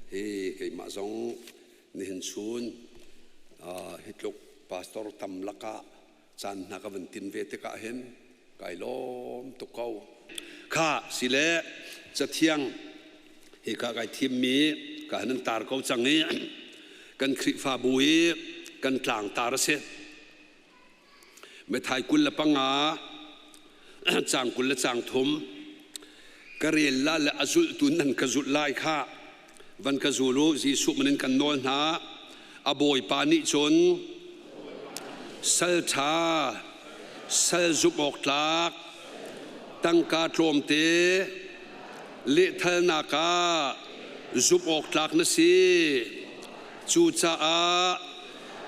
Hi keimah zong nihin chun hi tluk pastor tam lakah caan hna ka van tin ve tikah hin kai lawm tuk ko. Kha sile cathiang hi ka kai thimmi ka han tar ko cang i kan Khrihfabu i kan tlangtar a si. Methai 25 caang 20 le caang thum ka rel la le a zulhtu nan ka zulh lai kha van ka zul u. Jesuh min in kan nawl hna. A bawipa nih cun sal ṭha, sal zumh awk tlak, tangka tlawmte lehthalnak ah zumh awk tlak na si. Cucaah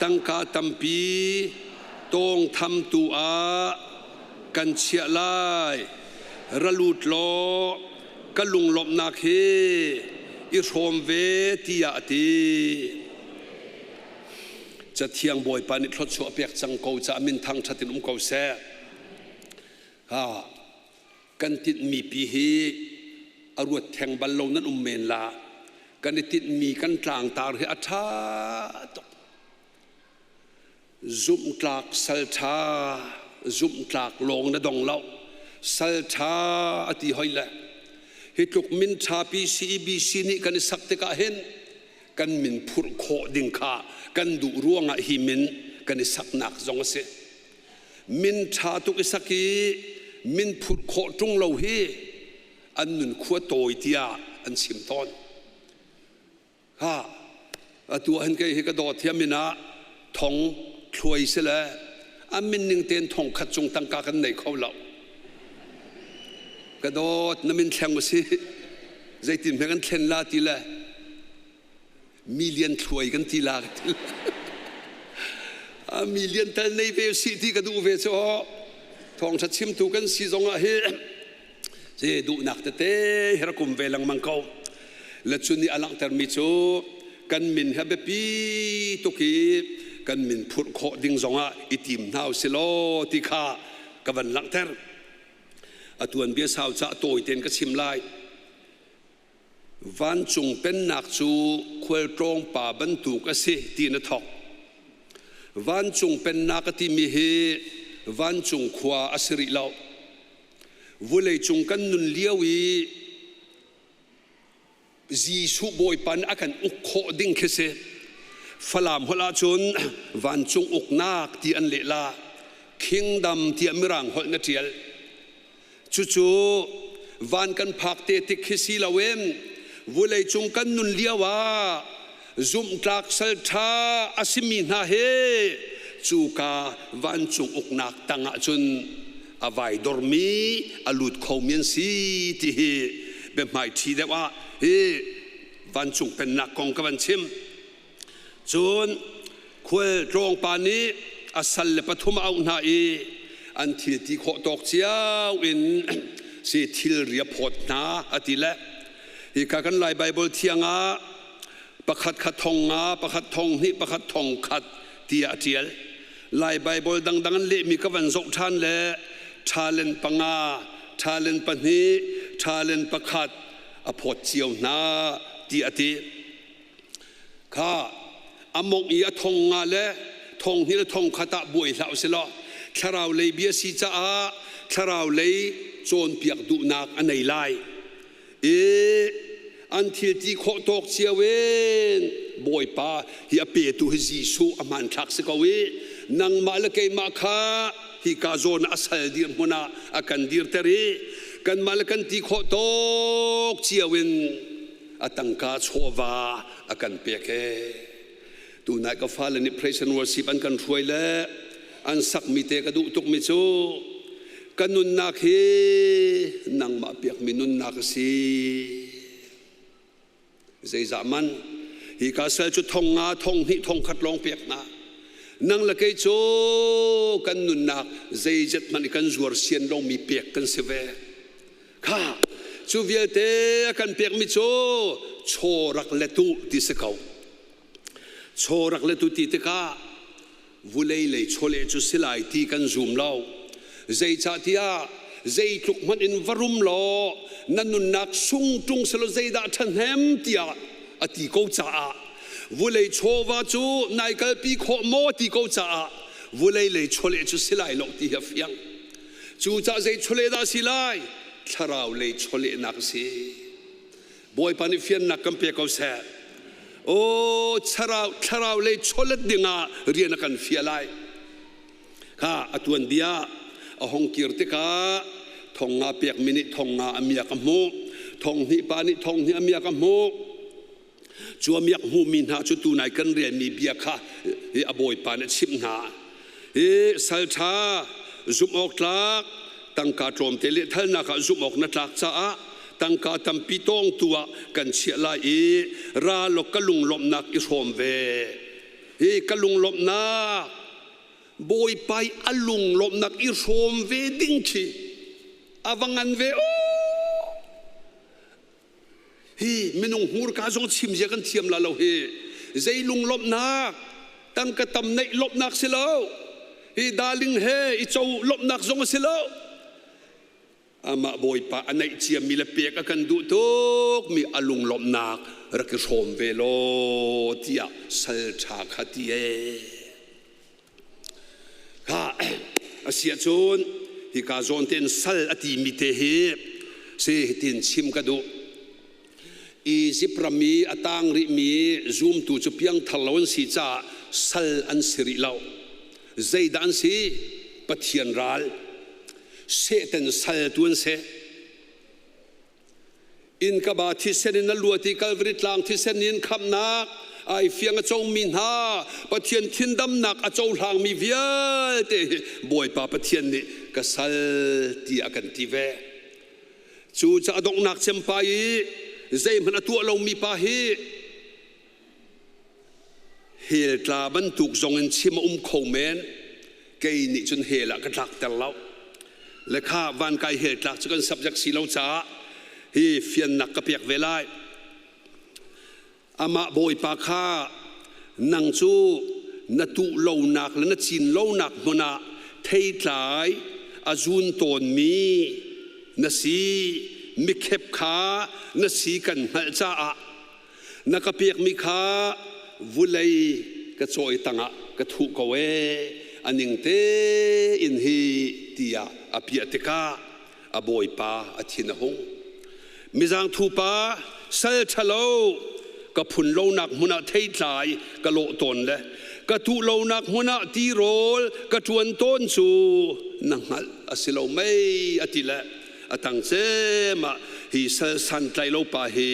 tangka tampi tawngthamtu ah kan chiah lai. Ra lut law ka lunglawmhnak hi i hrawm ve tiah a ti. Cathiang Bawipa nih thluachuah pek cang ko caah min thangṭhat in um ko seh. Ha, kan tinhmi pi hi a ruat theng bal lo nan um men la. Kan i tinhmi kan tlangtar hi a ṭha tuk. Zumhtlak salṭha, zumhtlak lawng na dong lo. Salṭha a ti hoi le hi tluk min ṭha pi CEBC nih kan i sak tikah hin kan min phurh khawh ding kha kan duh ruangah hi min kan i saknak zong a si. Min ṭha tuk i sak i min phurh khawh ṭung lo hi an nun khua tawi tiah an chim tawn. Ha atu ah hin kei hi ka dawt thiam in ah thong thluai si le an min ning tein thong khat cung tangka kan nei kho lo. Ka dawt na min thleng u si, zeitin hme kan thlen la ti le million thluai kan ti la ka ti. A million tal nei ve si ti ka duh ve cu thawngṭha chimtu kan si zong ah hi si duhnak tete hi rak um ve lengmang ko. Le cu nih a langhtermi cu kan min he biapi tuk i kan min phurh khawh ding zongah i tim hna u si law ti kha ka van langhter. A tuanbia sau cah tawi tein ka chim lai. Vancung pennak cu khualtlawng pa bantuk a si ti na thawk. Vancung pennak a timi hi vancung khua a si rih lo. Vawleicung kan nun lio i Jesuh Bawipa nih a kan uk khawh ding khi si. Falam holh ahcun vancung uknak ti an leh la. Kingdom tiah Mirang holh na ṭial. Cucu van kan phak te tik khi si loin vawleicung kan nun lio ah zumhtlak salṭha a simi hna he cuka vancung uknak tangah cun a vai dormi a lut khomi an si ti hi biahmaiṭhi deuh ah hi vancung pennak kong ka van chim. Cun khual tlawngpa nih a sal le pathum a auh hna i an thil ti khawh tawk cio in si thilri a phawt hna a ti le hika kan Lai Baibal thiang ah pakhat kha thong nga, pakhat thong hnih, pakhat thong khat tiah a ṭial. Lai Baibal dangdang an lehmi ka van zoh ṭhan le ṭhalen panga, ṭhalen pahnih, ṭhalen pakhat a phawt cio hna ti a ti. Kha a mongh i a thong nga le thong hnih le thong khat ah buai hlah usih law thlarau lei bia si caah thlarau lei cawnpiak duhnak a nei lai i an thil ti khawh tawk cio in Bawipa hi a petu hi Jesuh a hmanthlak si ko i nangmah le keimah kha hika zawn a sal dirhmun ah a kan dirter i kanmah le kan ti khawh tawk cio in a tangka chawva a kan pek e. Tunai ka fale nih praise and worship an kan hruai le an sakmi te ka duh tukmi cu ka nunnak hi nangmah piakmi nunnak a si. Zeizah man hi ka sal cu thong nga thong hnih thong khat lawng pek hna. Nang le kei cu kan nunnak zeizat hmanh kan zuar sian lomi pek kan si ve. Kha cu vialte a kan pekmi cu chaw rak letu ti si ko. Chaw rak letu ti tikah vulei lei chawleh cu si lai ti kan zum lo. Zeicahtiah zeitluk hmanh in va rum law na nunnak sung ṭung selaw zeidah ṭhahnem tiah a ti ko caah vulei chawva cu nai kalpi khawh maw ti ko caah vulei lei chawleh cu si lai lo ti hi a fiang. Cucaah zei chawleh dah si lai? Thlarau lei chawlehnak a si. Bawipa nih fiannak kan pe ko seh. Aw thlarau thlarau lei chawlet dingah rian a kan fial lai. Kha a tuanbia a hong kir tikah thong nga pekmi nih thong nga a miak a hmuh. Thong hnih pa nih thong hnih a miak a hmuh. Cu a miak hmuhmi hna cu tunai kan relmi bia kha a bawipa nih a chimh hna. Hi salṭha zumh awk tlak tangka tlawmte lehthalnak ah zumh awk na tlak caah tangka tampi tawngtu ah kan chiah lai i ra law ka lunglawmhnak i hrawm ve. Hi ka lunglawmhnak Bawipa i a lunglawmhnak i hrawm ve ding khi a va ngan ve aw. Hi minung hmurka zong chim zia kan thiam la lo hi. Zei lunglawmhnak tangka tam neih lawmhnak si lo. Hi darling he i co lawmhnak zong a si lo. Amah Bawipa a neih ciami le pek a kan duh tukmi a lunglawmhnak rak i hrawm ve law tiah sal ṭha kha ti ee. Kha a si ahcun hika zawn tein sal a timi te hi si hitin chim ka duh. Izipt ram i a tang rihmi zumtu cu piangthar lo an si caah sal an si rih lo. Zeidah an si? Pathian ral. Satan sal tu an si. Innkaba thisen in a luat i Kalvari tlang thisen in khamhnak ai fiang a comi hna Pathian thindamnak a cohlangmi vialte hi Bawipa Pathian nih ka sal ti a kan ti ve. Cu ca donghnak cempa i zeihmanh a tuah lomi pa hi Hell tla bantuk zong in chim a um kho men. Kei nih cun hell ah ka tlakter lo. Le kha vankai hell tlak cu kan subject si lo caah hi fiannak ka pek ve lai. Amah Bawipa kha nang cu na tuh lonak le na cin lonak hmun ah theitlai a zun tawnmi na si, mikhep kha na si kan hngalh caah Na ka pekmi kha vulei ka cawi tangah ka thuh ko ee, a ning tein hi tiah a piah tikah a bawipa a thin a hung. Mizangthu pa sal ṭhalo ka phun lonak hmun ah theitlai ka lawh tawn le ka tuh lonak hmun ah tirawl ka ṭuan tawn cu na hngalh a si lo mei a ti le a tang cem ah hi sal santlai lo pa hi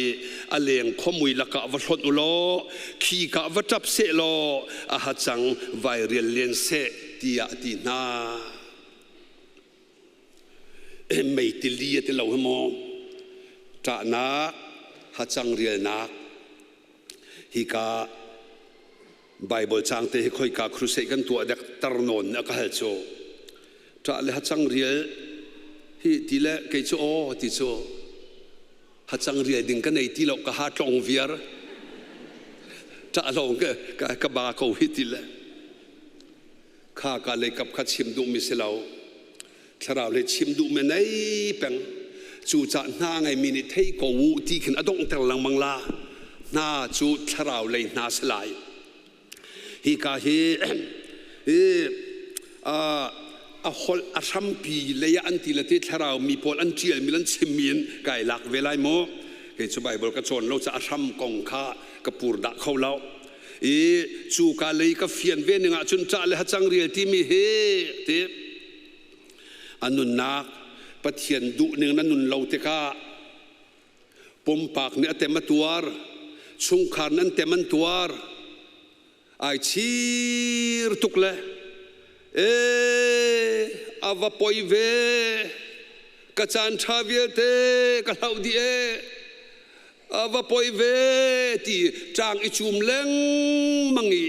a leng khuamui lakah va hlonh u law khi ka va ṭap seh law a hacang vai rial len seh tiah a ti hna. Meitili a ti lo hi maw ṭahnak hacang rialnak hika Bible caang te hi khoika crusade kan tuah dek tar nawn a ka hal cu ṭah le hacang rial hi ti le kei cu aw ti cu hacang rial ding ka nei ti lo ka ha tlong viar ṭah lawng ka ka ba ko hi ti le kha ka lei kap kha chim duh mi si lo thlarau le chim duh mi nei peng cu cah hna ngei mi nih thei ko u ti khin a donghter lengmang la hna cu thlarau lei hna si lai hi ka hi hi a holh a hrampi lei ah an ti le ti thlarau mi pawl an ṭial mi an chim mi in kai lak ve lai mu kei cu Bible ka cawn lo ca a hram kong kha ka pur dah kho lo i cu ka lei ka fian ve ning ah cun ṭah le hacang rial timi hi ti A nunnak Pathian duhning na nun lo tikah pumpak nih a tem a tuar, chungkhar nan tem an tuar, ai chir tuk le ee a va poi ve ka caan ṭha vialte ka hloh dih ee a va poi ve ti ṭang i cum lengmang i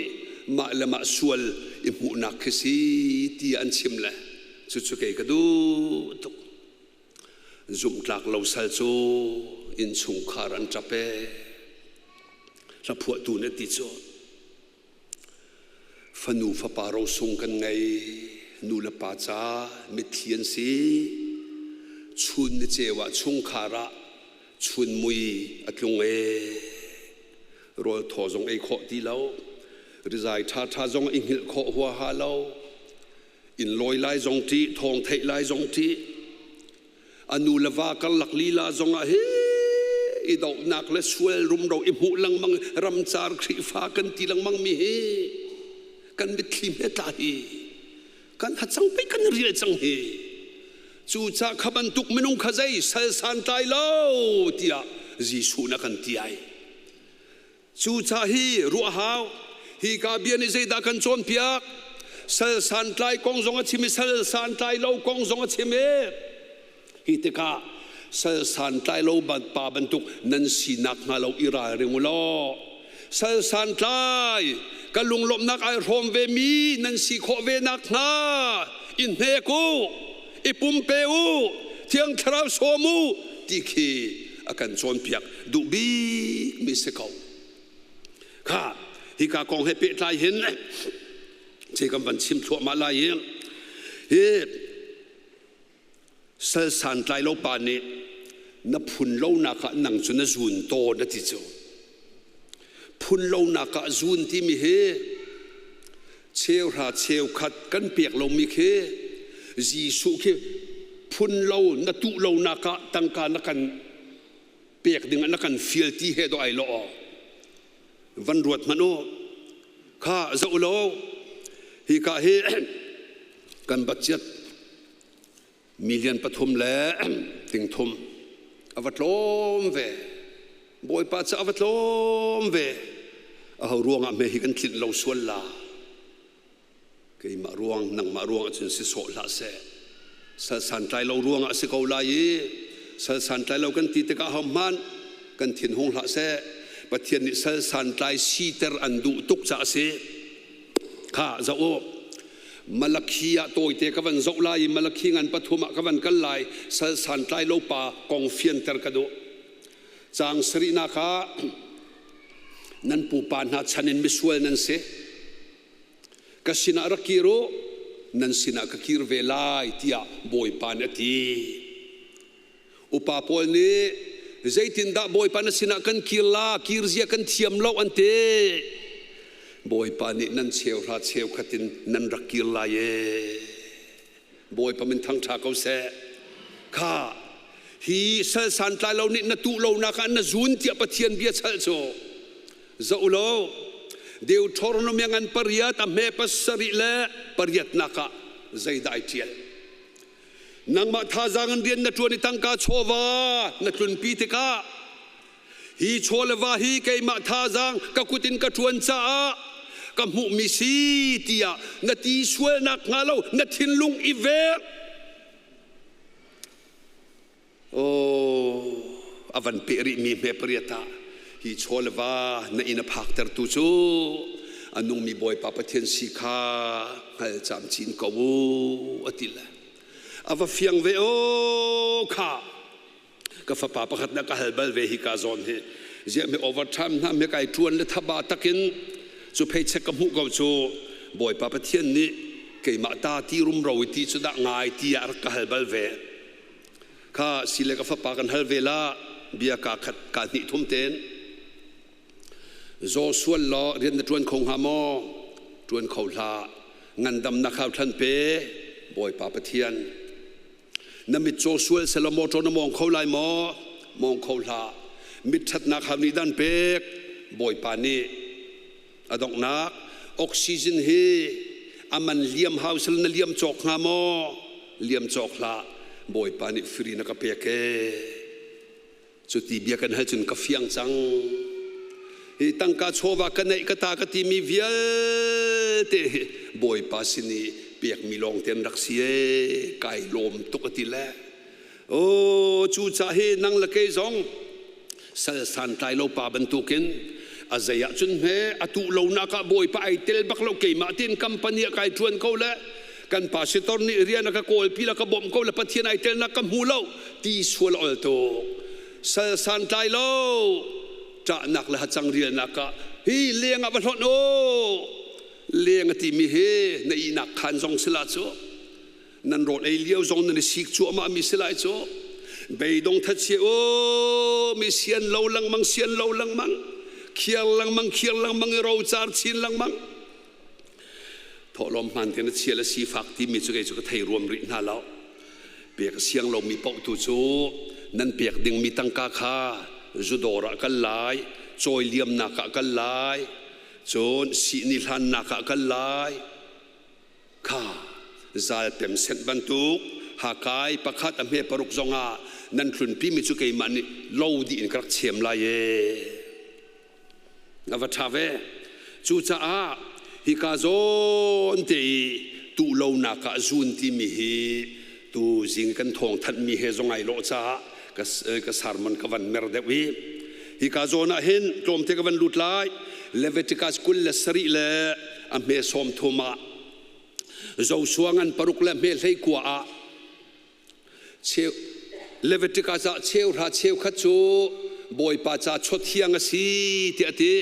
mah le mah sual i hmuhnak khi si ti an chim le cucu kei ka duh tuk zumhtlak lo sal cu innchungkhar an ṭap e hla phuahtu nih ti cu Fanu fapa rosung kan ngei, nu le pa ca mitthli an si. Chun ni ceu ah chungkhar ah chun mui a tlung ee. Rawl thaw zong ei khawh ti lo. Rizai ṭhaṭha zong i hngilh khawh huaha lo. Inn lawi lai zong ṭih, thawng theih lai zong ṭih. A nu le va karlak lila zongah hi i dohnak le sual rumro i hmuh lengmang ramcar Khrihfa kan ti lengmang mi hi kan mitthli hme tla hi kan hacang pei kan rial cang hi. Cucah kha bantuk minung kha zei sal santlai lo tiah Jesuh na kan ti ai. Cucah hi ruah hau. Hi ka bia nih zeidah kan cawnpiak? Sal santlai kong zong a chim i sal santlai lo kong zong a chim i hi tikah sal santlai lo pa bantuk nan sinak hnga lo i ralring u law sal santlai ka lunglawmhnak ai hrawm ve mi nan si khawh ve nak hnga i hnek u, i pumpe u, Thiang Thlarau sawm u ti khi a kan cawnpiak duh bik mi si ko. Kha hika kong he pehtlai hin ce kan van chim thluahmah lai i hi sal santlai lo pa nih na phun lonak ah nang cu na zun tawn a ti cu. Phun lonak ah zun timi hi cheuhra cheukhat kan pek lomi khi Jesuh khi phun lo na tuh lonak ah tangka na kan pek ding ah na kan fial ti he do ai lo van ruat hmanh u. Kha zoh lo hi ka hi kan budget million pathum le ting thum a va tlawm ve. Bawipa ca a va tlawm ve. Aho ruangah hme hi kan tlinh lo sual la? Keimah ruang, nangmah ruang ahcun si sawh hlah seh. Sal santlai lo ruangah si ko lai i sal santlai lo kan ti tikah hohmanh kan thin hung hlah seh. Pathian nih sal santlai siter an duh tuk caah a si. Kha zoh u. Malakhi ah tawite ka van zoh lai i Malakhi ngan pathum ah ka van kal lai. Sal santlai lo pa kong fianter ka duh. Caang sarihnak ah nan pupa hna chan in misual nan si. Ka sinah rak kir u, nan sinah ka kir ve lai tiah Bawipa nih a ti. Upa pawl nih zeitindah Bawipa na sinah kan kir la, kir zia kan thiam lo an ti. Bawipa nih nan cheuhra cheukhat in nan rak kir lai ee. Bawipa min thangṭha ko seh. Kha hi sal santlai lo nih na tuh lonak ah na zun tiah Pathian bia chalh cu zoh law Deuteronomy ngan pariat a hme pasarih le pariatnak ah zeidah ai ṭial? Nangmah thazaang in rian na ṭuan i tangka chawva na tlunpi tikah hi chaw le va hi keimah thazaang ka kut in ka ṭuan caah ka hmuhmi si tiah na ti sual nakhnga lo na thinlung i vek. Aw, a van peh rihmi hme pariat ah hi chaw le va na inn a phaktertu cu a nungmi Bawipa Pathian si kha hngal camcin ko u a ti le a va fiang ve aw. Kha ka fapa pakhat na ka hal bal ve hi ka zawn hi ziah mi overtime hna me kai tuan le thaba takin cu pheichek ka hmuh ko cu Bawipa Pathian nih keimah ta ti rumro i ti cu dah ngai ti ah rak ka hal bal ve. Kha si le ka fapa kan hal ve la bia ka khat ka hnih thum ten zaw sual law rian na ṭuan kho hnga maw? Ṭuan kho hlah. Ngandamnak hau thlan pe Bawipa Pathian. Na mit caw sual selaw motor na mawng kho lai maw? Mawng kho hlah. Mit ṭhatnak hau nih dan pek Bawipa nih. A donghnak oxygen hi a man liam hau sel na liam cawk hnga maw? Liam cawk hlah. Bawipa nih free na ka pek ee. Cu ti bia kan hal cun ka fiang cang. Hi tangka chawva ka neih ka ta ka timi vialte hi Bawipa sin i pekmi lawng te an rak si ee. Kai lawm tuk a ti le. Oh, cu ca hi nang le kei zong sal santlai lo pa bantukin a zei ah cun hme a tuh lonak ah Bawipa ai tel bak lo, keimah tiin company ah kai ṭuan ko le kan pastor nih rian a ka kawlpi la ka bawmh ko le Pathian ai telnak ka hmu lo ti sual ol tuk. Sal santlai lo ṭahnak le hacang rialnak ah hi leng ah va hlonh u. Leng a timi hi na ihnak khaan zong sila cu nan rawl ei lio zong nan i sik cuahmah mi si lai cu. Beidong thatchia o mi sian lo lengmang, sian lo lengmang. Khiar lengmang, khiar lengmang i rocar chin lengmang. Thawhlawm hmaan tein a chia le sifak timi cu kei cu ka thei ruam rih hna lo. Pek a siang lomi paoh tu cu nan pek dingmi tangka kha zudawr ah kal lai, cawi liamnak ah kal lai, cun sihni hlannak ah kal lai. Kha zalpem senh bantuk hakai pakhat a hme paruk zongah nan tlunpimi cu keimah nih lo dih in ka rak chem lai ee. A va ṭha ve. Cucaah hika zawn te i tuh lonak ah zun timi hi tu zing kan thawng thanhmi he zong ai lawh caah ka, ka sermon ka van mer deuh i hika zawn ah hin tlawmte ka van lut lai. Leviticus 27 le a hme 30 ah Joshua ngan paruk le hme 19 ah Leviticus ah cheuhra cheukhat cu Bawipa ca chawthiang a si tiah a ti.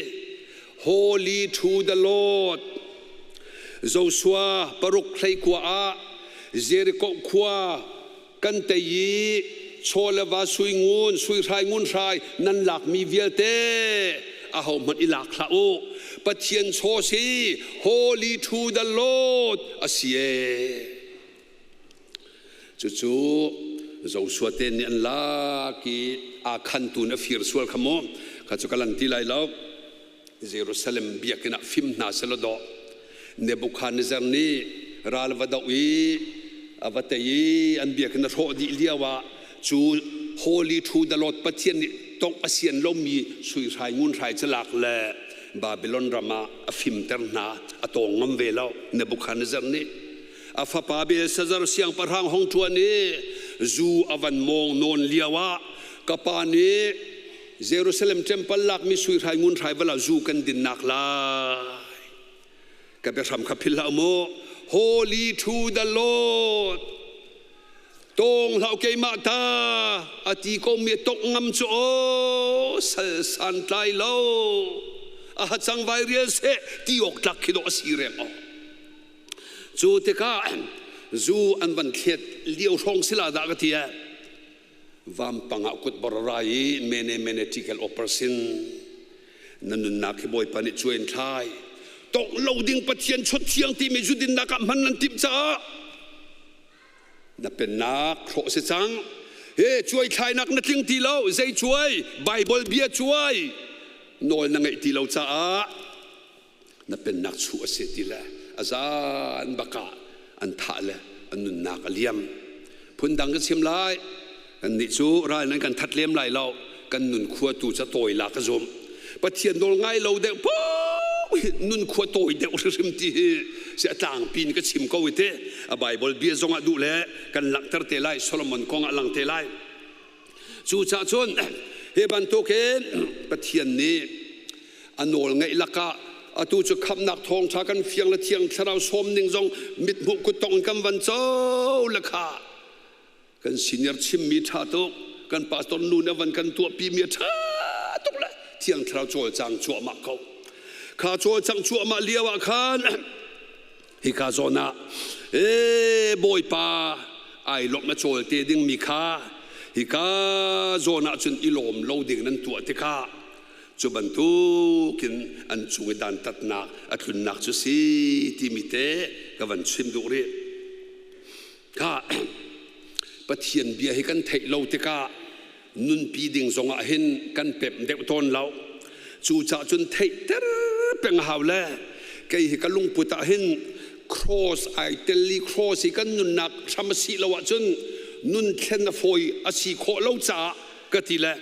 Holy to the Lord. Joshua paruk 19 ah Jericho khua kan tei i chaw le va sui ngun sui hrai ngun hrai nan lakmi vialte ahohmanh i lak hlah u. Pathian chaw si Holy to the Lord a si ee. Cucu Joshua te nih an lak i aa khantu nih a fir sual kha mu. Kha cu ka lan ti lai lo. Jerusalem biakinn ah fim hna selaw dawh. Nebuchadnezzar nih ral va doh i a va tei i an biakinn a hrawh dih lio ah cu Holy to the Lord Pathian nih tongh a sian lomi sui hrai ngun hrai calak le Babylon ram ah a fimter hna a tawng ngam ve lo Nebuchadnezzar nih. A fapa Belshazzar siangpahrang hong ṭuan i zu a van mawng nawn lio ah ka pa nih Jerusalem temple lakmi sui hrai ngun hrai vala zu kan dinnak lai. Ka biahram kha philh hlah mu. Holy to the Lord. Tawng hlah keimah ta a ti ko mi tongh ngam cu aw sal san tlai lo. A hacang vai rial seh ti awk tlak khi dawh a si reng aw. Cu tikah zu an van thlet lio hrawng sila dah ka ti eh. Vampang ah kut bor rai i mene mene tikel opersin na nunnak hi Bawipa nih cuain thlai. Tongh lo ding Pathian chot thiang timi zu dinnak ah hman nan timh caah na pennak hrawh si cang. He cuai thlainak na tling ti lo zei cuai Bible bia cuai nawl na ngeih ti lo caah na pennak chuh a si ti le a zan bak ah an thah le an nunnak a liam. Phundang ka chim lai, kannih cu ral nan kan that lem lai lo, kan nun khua tu ca tawi la ka zum. Pathian nawl ngai lo deuh paoh hi nun khua tawi deuh hrimhrim ti hi si a tlangpi in ka chim ko i te. A Bible bia zong ah duh le kan langhter te lai, Solomon kong ah lang te lai. Cucaah cun hi bantukin Pathian nih a nawl ngeih lakah atu cu khamhnak thawngṭha kan fiang le thiang thlarau sawm ning zong mithmuh kuttong in kan van co le kha kan senior chimmi ṭha tuk kan pastor nu nih a van kan tuahpimi a ṭha tuk le thiang thlarau cawlcang cuahmah ko kha cawlcang cuahmah lio ah khan Hika zawn ah ee Bawipa ai lawmh na cawl te dingmi kha hika zawn ah cun i lawm lo ding nan tuah tikah cu bantukin an cung i dantatnak a tlunnak cu si timi te ka van chim duh rih. Kha Pathian bia hi kan theih lo tikah nunpi ding zongah hin kan pemh deuh tawn lo. Cucaah cun theihter peng a hau le kei hi ka lungput ah hin cross ai tel i cross hi kan nunnak hram a si lo ahcun nun thlen a fawi a si khawh lo caah ka ti le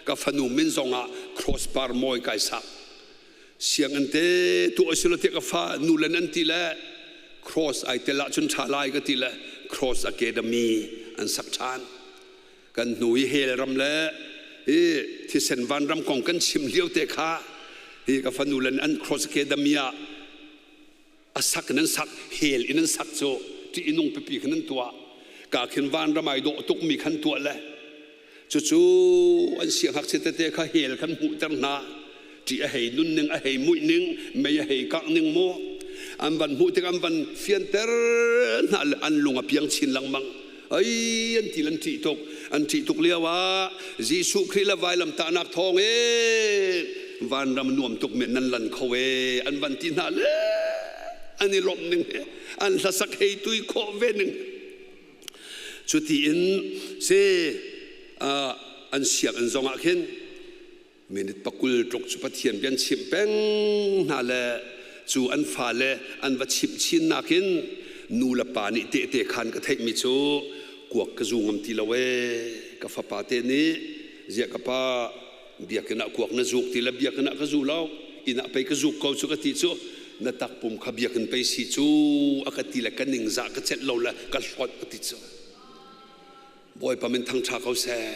ka fanu min zongah cross par mawi kai sak. Sianginn te tuah silo tiah ka fa nu le nan ti le cross ai tel ahcun ṭha lai ka ti le cross academy an sak ṭhan. Kan hnu i hell ram le hi thisen vanram kong kan chim lio te kha hi ka fanu len an cross academy ah a sak in an sak hell in an sak cu ṭih inung pipi khan an tuah ka khin vanram ai dawh tuk mi khan tuah le cucu an siangngakchia tete kha hell khan hmuhter hna ṭih a hei nun ning a hei muih ning mei a hei kangh ning mu an van hmuh tik an van fianter hna le an lung a piang chin lengmang ai an ti an ṭih tuk an ṭih tuk lio ah Jesuh Khrih le vailamtahnak thawng in Vanram nuam tuk men nan lan kho e an van ti hna le an i lawmh ning he an hlasak hei tui khawh ve ning. Cuti in si an sianginn zong ah khin minute pakul tluk cu Pathian bia an chimh peng hna le cu an fale an va chimh chin nakin nu le pa nih tehte khan ka theihmi cu kuak ka zu ngam ti lo ee, ka fapa te nih ziah ka pa biakinn ah kuak na zuk ti le biakinn ah ka zu lo, inn ah pei ka zuk ko cu ka ti cu, na takpum kha biakinn pei si cu a ka ti le ka ningzah ka celh lo le ka hlawt a ti cu. Bawipa min thangṭha ko seh.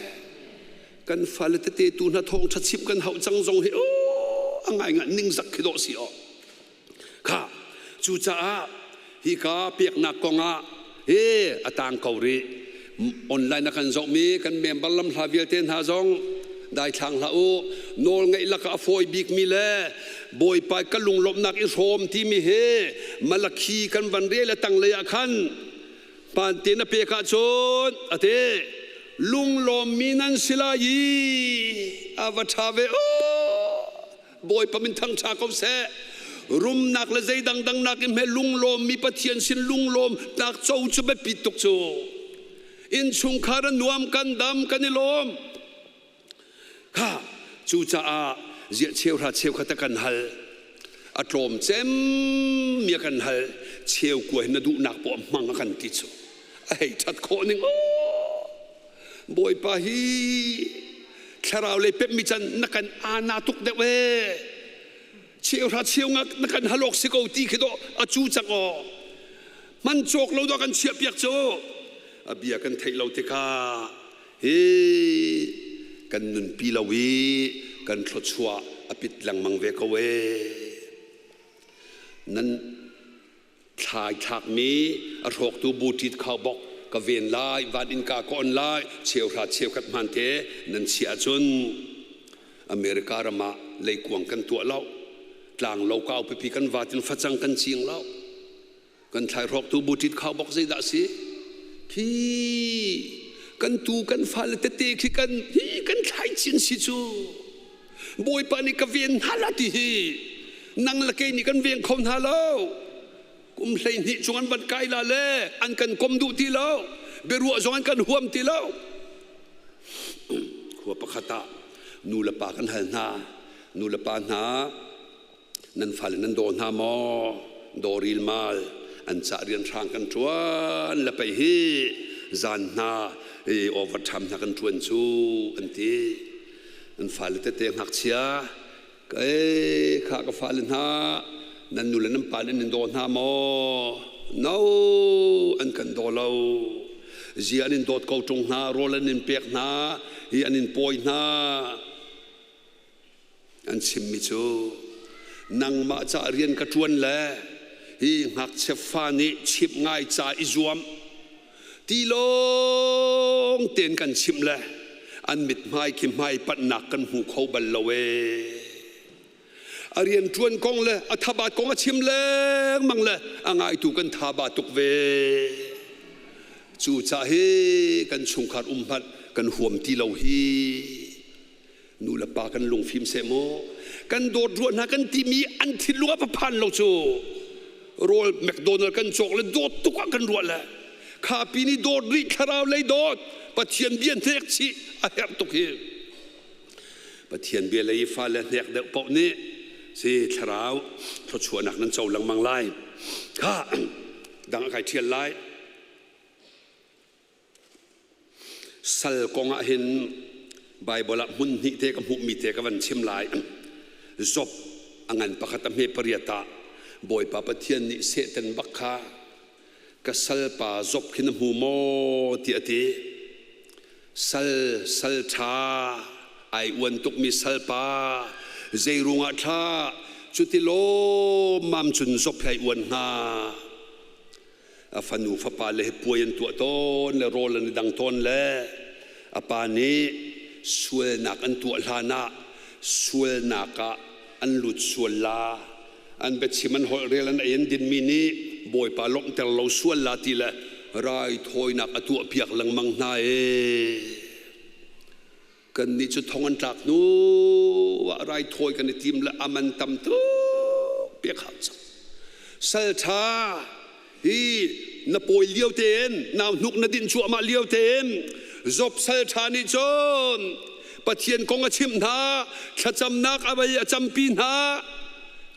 Kan fale tete tu hna thawngṭha chimh kan hauh cang zong hi a ngai ngai ningzak khi dawh si aw. Kha cucaah hika peknak kongah he a tang ko rih. Online a kan zohmi kan member lamhla vialte hna zong daithlang hlah u. Nawl ngeih lakah a fawi bikmi le Bawipa ka lunglawmhnak i hrawm timi hi Malakhi kan van rel a tanglei ah khan Pante na pek ahcun a ti, lunglawmmi nan si lai i a va ṭha ve aw. Bawipa min thangṭha ko seh. Rumnak le zei dangdang nakin hme lunglawmmi Pathian sin lunglawmnak co cu biapi tuk cu. Innchungkhar a nuam, kan dam, kan i lawm. Kha cucaah ziah cheuhra cheukhat a kan hal, a tlawm cem mi a kan hal, cheu kua hin na duhnak poah hmang a kan ti cu a hei ṭhat khawh ning aw. Bawipa hi thlarau lei pemmi can na kan ana tuk deuh ee, cheuhra cheu ngak na kan halawk si ko ti khi dawh a cu cang aw, man cawk lo dawh kan chiah piak cu a bia kan theih lo tikah hi kan nunpi lo i kan thluachuah a pit lengmang ve ko ee. Nan thlai thlakmi a hrawktu buṭit khaubawk ka ven lai, van innka ka on lai, cheuhra cheukhat hmante nan chiah ahcun America ram ah leikuang kan tuah lo, tlang lo kau pipi kan vat in facang kan cing lo. Kan thlaihrawktu buṭit khaubawk zeidah a si? Khi kan tu kan fale tete khi kan hi kan thlaichin si cu. Bawipa nih ka ven hna la ti hi nang le kei nih kan veng kho hna lo. Kum 12 chung an van kai la le an kan kom duh ti lo. Biaruah zong an kan huam ti lo. Khua pakhat ah nu le pa kan hal hna. Nu le pa hna Nan fale nan daw hna maw? Daw rilmal an cah rianhrang kan ṭuan le pei hi zan hna i overtime hna kan ṭuan cu an ti. An fale tete ngakchia ei kha ka fale hna nan nu le nan pa nih nan daw hna maw? No, an kan daw lo. Zia an in dawt ko ṭung hna, rawl an in pek hna, hi an in pawi hna. An chimmi cu nangmah ca rian ka ṭuan le hi ngakchia fa nih chimh ngai ca i zuam ti lawng tein kan chimh le an mithmai khi hmai panhnak kan hmu kho bal lo ee. A rian ṭuan kong le a thabat kong a chim lengmang le a ngaitu kan thaba tuk ve. Cucaah hi kan chungkhar um hmanh kan huam ti lo hi. Nu le pa kan lungfim seh maw, kan dawt ruah hna kan timi an thinlung ah va phan lo cu rawl McDonald kan cawk le dawt tuk ah kan ruah le kha pi nih dawt rih, thlarau lei dawt Pathian bia hnek chih a herh tuk hi. Pathian bia lei fale hnek deuh paoh nih si thlarau thluachuahnak nan co lengmang lai. Kha dang a kai ṭhial lai. Sal kong ah hin Baibal ah hmun hnih te ka hmuhmi te ka van chim lai. Job a ngan pakhat a hme pariat ah Bawipa Pathian nih Satan bak kha ka salpa Job khi na hmu maw tiah a ti. Sal sal ṭha ai uan tukmi salpa zei ruangah thla cuti lawmmam cun Job he ai uan hnga? A fanu fapa le he puai an tuah tawn le rawl an i dang tawn le a pa nih sualnak an tuah hlan ah sualnak ah an lut sual la, an biachim an holh rel an ei an dinmi nih Bawipa lawmhter lo sual la ti le raithawinak a tuahpiak lengmang hna ee. Kannih cu thong an tlak hnu ah raithawi kan i tim le a man tam tuk pek hau cang. Sal ṭha hi na pawi lio tein nau hnuk na dinh cuahmah lio tein Job sal ṭha nih cun Pathian kong a chimh hna, thlacamnak a vei a campi hna.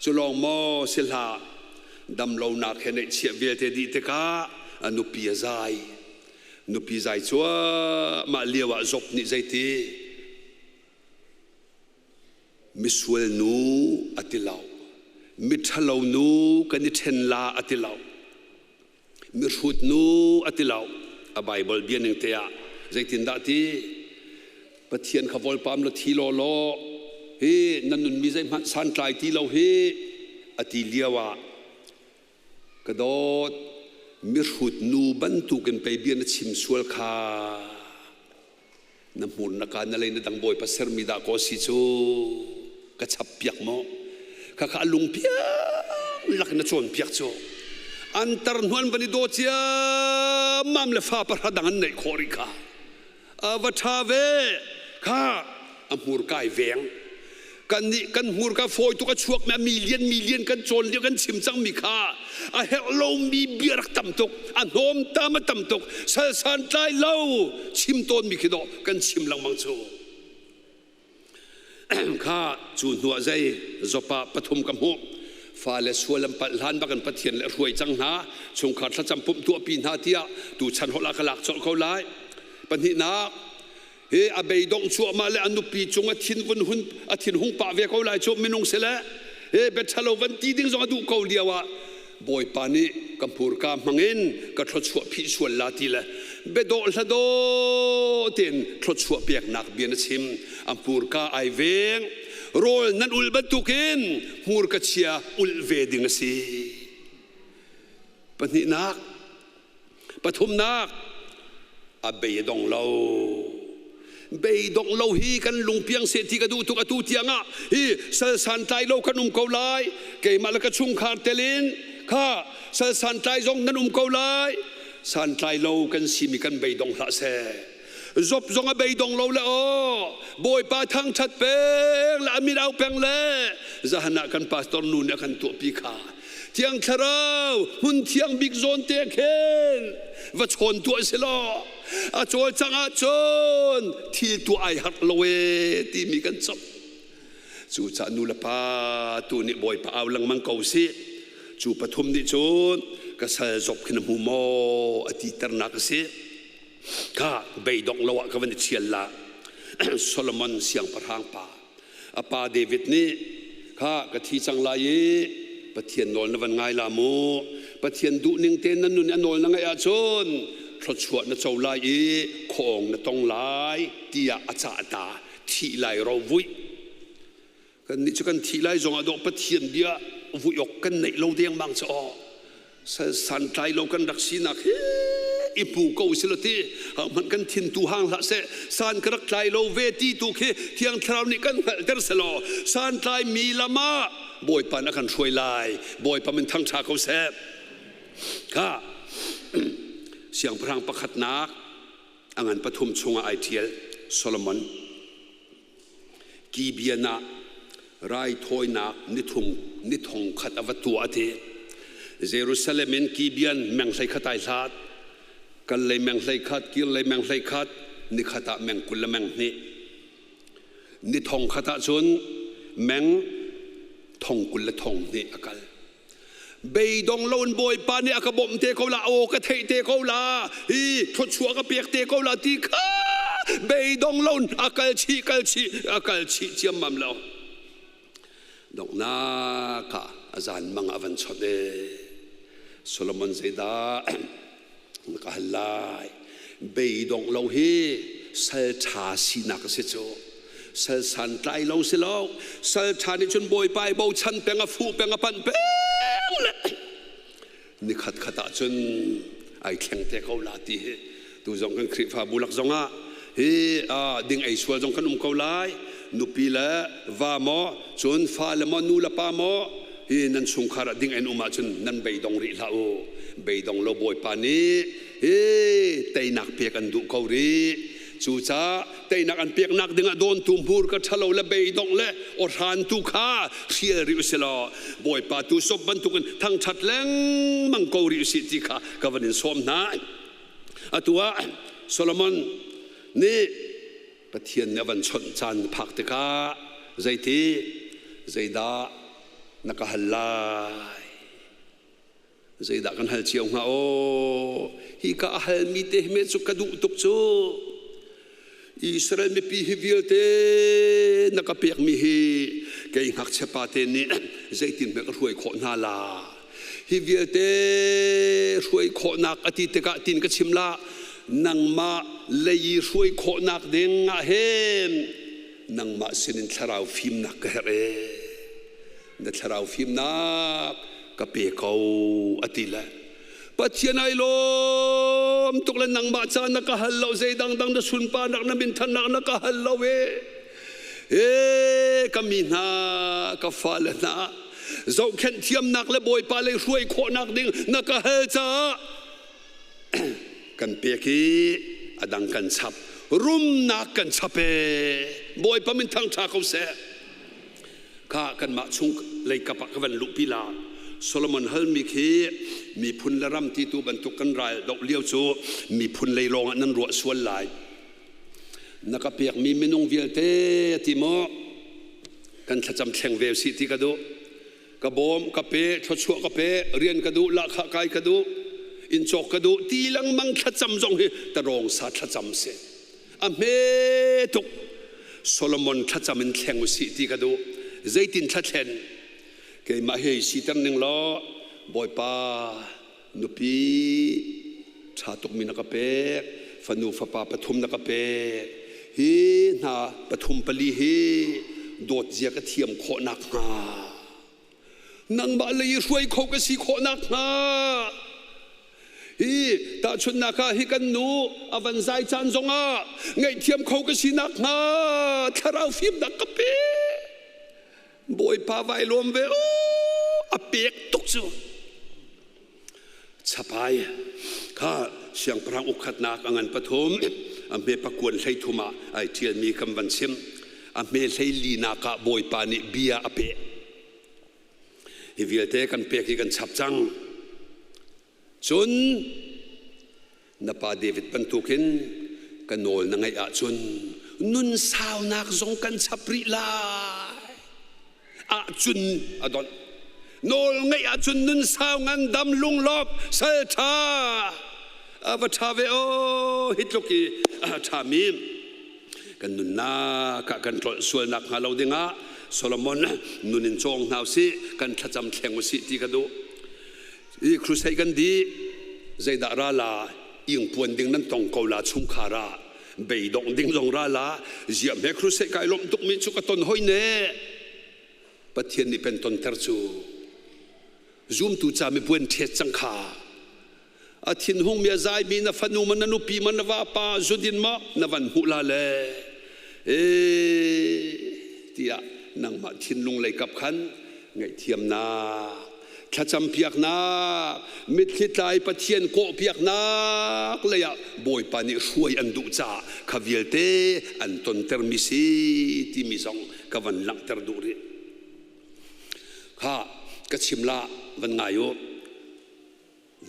Cu lawng maw si hlah, damlonak he neihchiah vialte dih tikah a nupi a zai. Nupi zai cuahmah lio ah Job nih zeiti? Misual nu a ti lo. Miṭhalo nu kan i ṭhen la a ti lo. Mihrut nu a ti lo. A Baibal bia ning te ah zeitindah ti? Pathian kha volpam la thi law law hi nan nunmi zeihmanh santlai ti lo hi a ti lio ah Ka dawt, mihrut nu bantukin pei bia na chim sual kha. Na hmur na ka na lei na dang bawipa sermi dah kaw si cu ka chap piak maw? Khakha a lung piang lak na cawn piak cu. An tar hnuan van i daw ciammam le fa pahra dang an neih khawh rih kha. A va ṭha ve kha a hmurka ai veng. Kan nih kan hmurka fawi tuk a chuak mi a million million kan cawn lio kan chim cang mi kha a herh lomi bia rak tam tuk, a hnawm tam a tam tuk, salsan tlai lo chim tawn mi khi dawh kan chim lengmang cu. Kha cu hnuah zei Joppa pathum ka hmuh. Fale sual an palh hlan bak in Pathian le hruai cang hna, chungkhar thlacam pumh tuahpi hna tiah tuchan holh ah ka lak colh ko lai. Pahnihnak, hi a beidongh cuahmah le a nupi cung a thin vun hun a thin hung pah ve ko lai cu minung si le he bia ṭhalo van ti ding zong a duh ko lio ah Bawipa nih ka hmurka hmangin ka thluachuah phih sual la ti le biadawh hladaw tein thluachuah peknak bia na chim. A hmurka ai veng. Rawl nan ul bantukin hmurka chia ulh ve ding a si. Pahnihnak, pathumnak, a bei a dong lo. Beidongh lo hi kan lungpiang seh ti ka duh tuk. Atu tiangah hi sal santlai lo kan um ko lai. Keimah le ka chungkhar telin kha sal santlai zong nan um ko lai. Santlai lo kan simi kan beidong hlah seh. Job zong a beidong lo le aw Bawipa thangṭhat peng le a min au peng le zahan ah kan pastor nu nih a kan tuahpi kha Thiang Thlarau hmun thiang bik zawn te khin va chawn tuah si law a cawlcangh ahcun thil tuah ai harh lo e timi kan cawk. Cucaah nu le pa tu nih Bawipa au lengmang ko sih. Cu pathum nih cun ka sal Job khi na hmu maw a ti ternak a si. Kha beidongh lo ah ka van i thial la. Solomon siangpahrang pa A pa David nih kha ka thi cang lai i Pathian nawl na van ngai la mu. Pathian duhning te na nun i a nawl na ngaih ahcun thluachuah na co lai i khuaawng na tong lai tiah a cah ta. Thih lai ro vuih. Kannih cu kan thih lai zongah dawh Pathian bia vui awk kan neih lo dengmang cu aw. Santlai lo kan rak sinak hi i hmu ko si lo ti hmanh kan thin tu hang hlah seh. San ka rak tlai lo ve ti tu khi Thiang Thlarau nih kan hngalhter selaw santlai mi lam ah Bawipa na kan hruai lai. Bawipa min thangṭha ko seh. Kha siangpahrang pakhatnak a ngan pathum chungah ai ṭial Solomon Gibeon ah raithawinak ni thong khat a va tuah a ti. Jerusalem in Gibeon meng 11 ai hlat. Kal lei meng 11, kir lei meng 11, ni khat ah meng 20 le meng 2. Ni thong khat ah cun meng thong 20 le thong 2 a kal. Beidong loin Bawipa nih a ka bawmh te ko la, aw ka theih te ko la, hi thluachuah ka pek te ko la ti kha beidong loin a kal chih, kal chih, a kal chih ciammam lo. Donghnak ah a zan mang a van chawnh e. Solomon zeidah na ka hal lai? Beidongh lo hi sal ṭha sinak a si cu. Sal santlai lo si lo. Sal ṭha nih cun Bawipa i bochan peng, a fuh peng, a panh peng le ni khat khat ah cun ai thleng te ko la ti hi tu zong kan Khrihfabu lak zong ah hi ding ei sual zong kan um ko lai. Nupi le va maw, cun fale maw, nu le pa maw, hi nan chungkhar ah ding en um ahcun nan beidong rih hlah u. Beidong lo Bawipa nih hi teinak pek an duh ko rih. Cucaah teinak an peknak dingah dawntu hmurka ṭhalo le beidongh le awhrantu kha hrial rih usih law Bawipa tu sop bantukin thangṭhat lengmang ko rih usih ti kha ka van in sawm hna. Atu ah Solomon nih Pathian nih a van chawnh caan phak tikah zeiti zeidah na ka hal lai? Zeidah kan hal cio hnga aw? Hi ka a halmi te hi me cu ka duh tuk cu. Israel mipi hi vialte na ka pekmi hi kei ngakchia pa te nih zeitin hme ka hruai khawh hna la? Hi vialte hruai khawhnak a ti tikah tin ka chim la nangmah lei i hruai khawhnak ding ah hin nangmah sinin thlarau fimnak ka herh ee. Na thlarau fimnak ka pe ko a ti le Pathian ai lawm tuk le nangmah ca na ka hal lo zei dangdang na sunparnak na minthannak na ka hal lo e e ka mi hna ka fale hna zohkhenh thiamnak le Bawipa lei hruai khawhnak ding na ka hal caah kan pek i a dang kan chap rumnak kan chap e Bawipa min thangṭha ko seh. Kha kanmah chung leikap ah ka van luhpi la. Solomon halmi khi miphun le ram ti tu bantuk kan ral doh lio cu miphun lei lawng ah nan ruah sual lai. Na ka pekmi minung vialte ti maw kan thlacam thleng ve si ti ka duh. Ka bawm ka pe, thluachuah ka pe, rian ka duh, lahkhah kai ka duh, inn cawk ka duh ti lengmang thlacam zong hi tarawng sa thlacam si. A hme tuk. Solomon thlacam in thleng usih ti ka duh. Zeitin thlathlen? Keimah hei siter ning law Bawipa nupi ṭha tukmi na ka pek, fanu fapa pathum na ka pek. Hi hna pathum pali hi dawt zia ka thiam khawh nakhnga nangmah lei i hruai kho ka si khawh nakhnga hi tahchunhnak ah hi kan nu a van zai caan zongah ngaihthiam kho ka si nakhnga thlarau fimnak ka pe. Bawipa vai lawm ve o a pek tuk cu. Chapai kha siangpahrang ukhatnak a ngan pathum a hme pakuan 13 ah ai ṭialmi kan van chim. A hme 14nak ah Bawipa nih bia a pek. Hi vialte kan pek i kan chap cang. Cun na pa David bantukin ka nawl na ngaih ahcun nun saunak zong kan chap rih lai. Ahcun a donh. Nawl ngaih ahcun nun sau ngandam lunglawp sal ṭha a va ṭha ve aw hi tluk i a ṭhami kan nunnak ah kan tlolh sualnak hnga lo dingah Solomon nun in cawng hna usih, kan thlacam thleng usih ti ka duh. I crusade kan dih, zeidah ra la ingpuan ding nan tong ko la chungkhar ah beidongh ding zong ra la ziam he crusade kai lawmh tukmi cu ka ton hoi ne. Pathian nih pen tonter cu zumtu ca mipuan ṭhet cang kha a thinhung mi a zaimi na fanu ma na nupi ma na vapa zudin ma na van hmuh la le e tiah nangmah thinlung lei kap khan ngaihthiamnak thlacam piaknak mitthli tlai Pathian kawh piaknak lei ah Bawipa nih hruai an duh caah kha vialte an tonter mi si timi zong ka van langhter duh rih. Kha ka chim la van ngai u.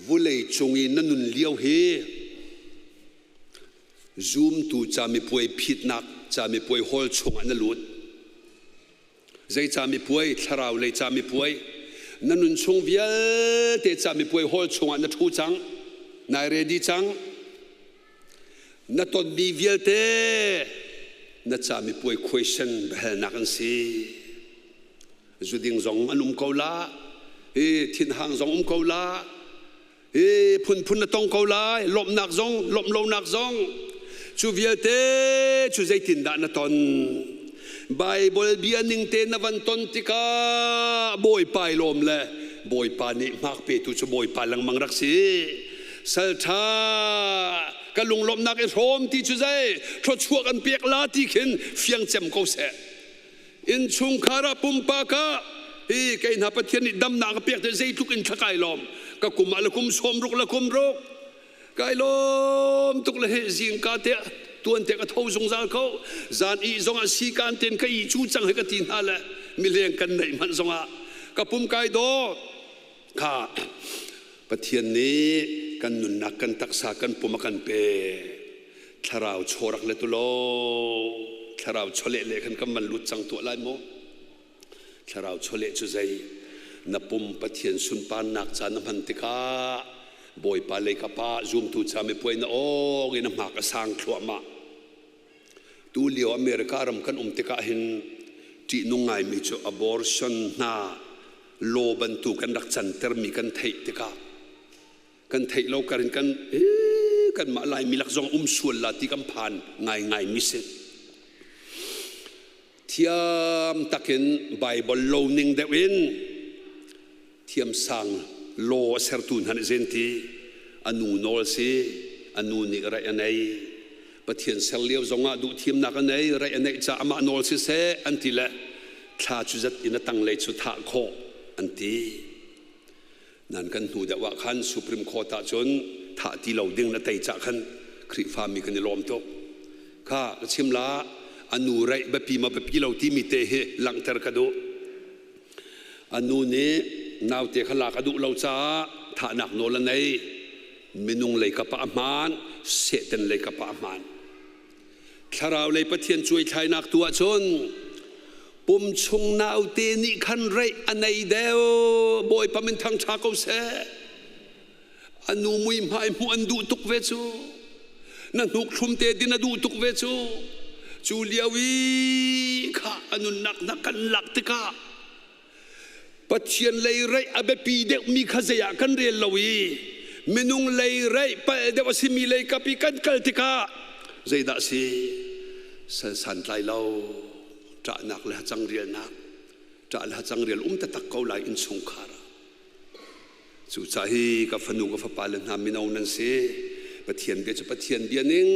Vulei cung i na nun lio hi zumtu camipuai phitnak camipuai hall chungah na lut. Zei camipuai? Thlarau lei camipuai. Na nun chung vialte camipuai hall chungah na ṭhu cang. Nai ready cang. Na tonmi vialte na camipuai question biahalnak an si. Zuding zong an um ko la, i thinhang zong um ko la, i phunphun na tong ko lai, lawmhnak zong, lawmh lonak zong. Cu vialte cu zeitindah na ton? Baibal bia ning te na van ton tikah Bawipa i lawm le Bawipa nih hmak petu cu Bawipa lengmang rak si. Salṭha ka lunglawmhnak i hrawm ti cu zei thluachuah kan pek la ti khin fiang cem ko seh. Innchungkhar ah pumpak ah hi kei hna Pathian nih damnak a pek te zeitluk in thla kai lawm. Ka kum ah le kum 60 le kum ruk kai lawm tuk le hi zingka te. Tuan te ka tho zungzal ko. Zan i zongah sikan ten ka i cu cang he ka ti hna le mileng kan neih hmanh zongah ka pum kai daw. Kha Pathian nih kan nunnak kan taksa kan pum a kan pe. Thlarau chawrak le tulo thlarau chawleh le khan kan van lut cang tuah lai maw? Thlarau chawleh cu zei? Na pum Pathian sunparnak ca na hman tikah Bawipa lei ka pa zumtu ca mipuai na awng in a hmak a sang thluahmah. Tu lio America ram kan um tikah hin ṭihnung ngaimi cu abortion hna law bantuk kan rak cantermi kan theih tikah kan theih lo kar in kan kanmah Laimi lak zong um sual la ti kan phan ngaingai mi si. Thiam takin Bible lo ning deuh in thiamsang law a sertu hna nih zen ti a nu nawl si a nu nih raih a nei Pathian ser lio zongah duh thimnak a nei raih a neih ca amah nawl siseh an ti le thla cu zat in a tanglei cu thah khawh an ti. Nan kan hnu deuh ah khan Supreme Court ah cun thah ti lo ding na tei cah khan Khrihfami kan i lawm tuk. Kha ka chim la a nu reih biapi ma biapi lo timi te hi langhter ka duh. A nu nih naute kha lak a duh lo caah thahnak nawl a nei. Minung lei kap ah a hmaan, Satan lei kap ah a hmaan. Thlarau lei Pathian cuaithlainak tu ahcun pum chung naute nih khan reih a nei deuh. Bawipa min thangṭha ko seh. A nu mui hmai hmuh an duh tuk ve cu. Na hnuk thlum te din a duh tuk ve cu. Cu lio i kha a nunnak na kan lak tikah Pathian lei reih a biapi deuhmi kha zei ah kan rel lo i minung lei reih palh deuh a simi lei kap i kan kal tikah zeidah a si? Sal santlai lo, ṭahnak le hacang rialnak, ṭah le hacang rial um taktak ko lai innchungkhar ah. Cucaah hi ka fanu ka fapa le hna mino nan si. Pathian bia cu Pathian bia ning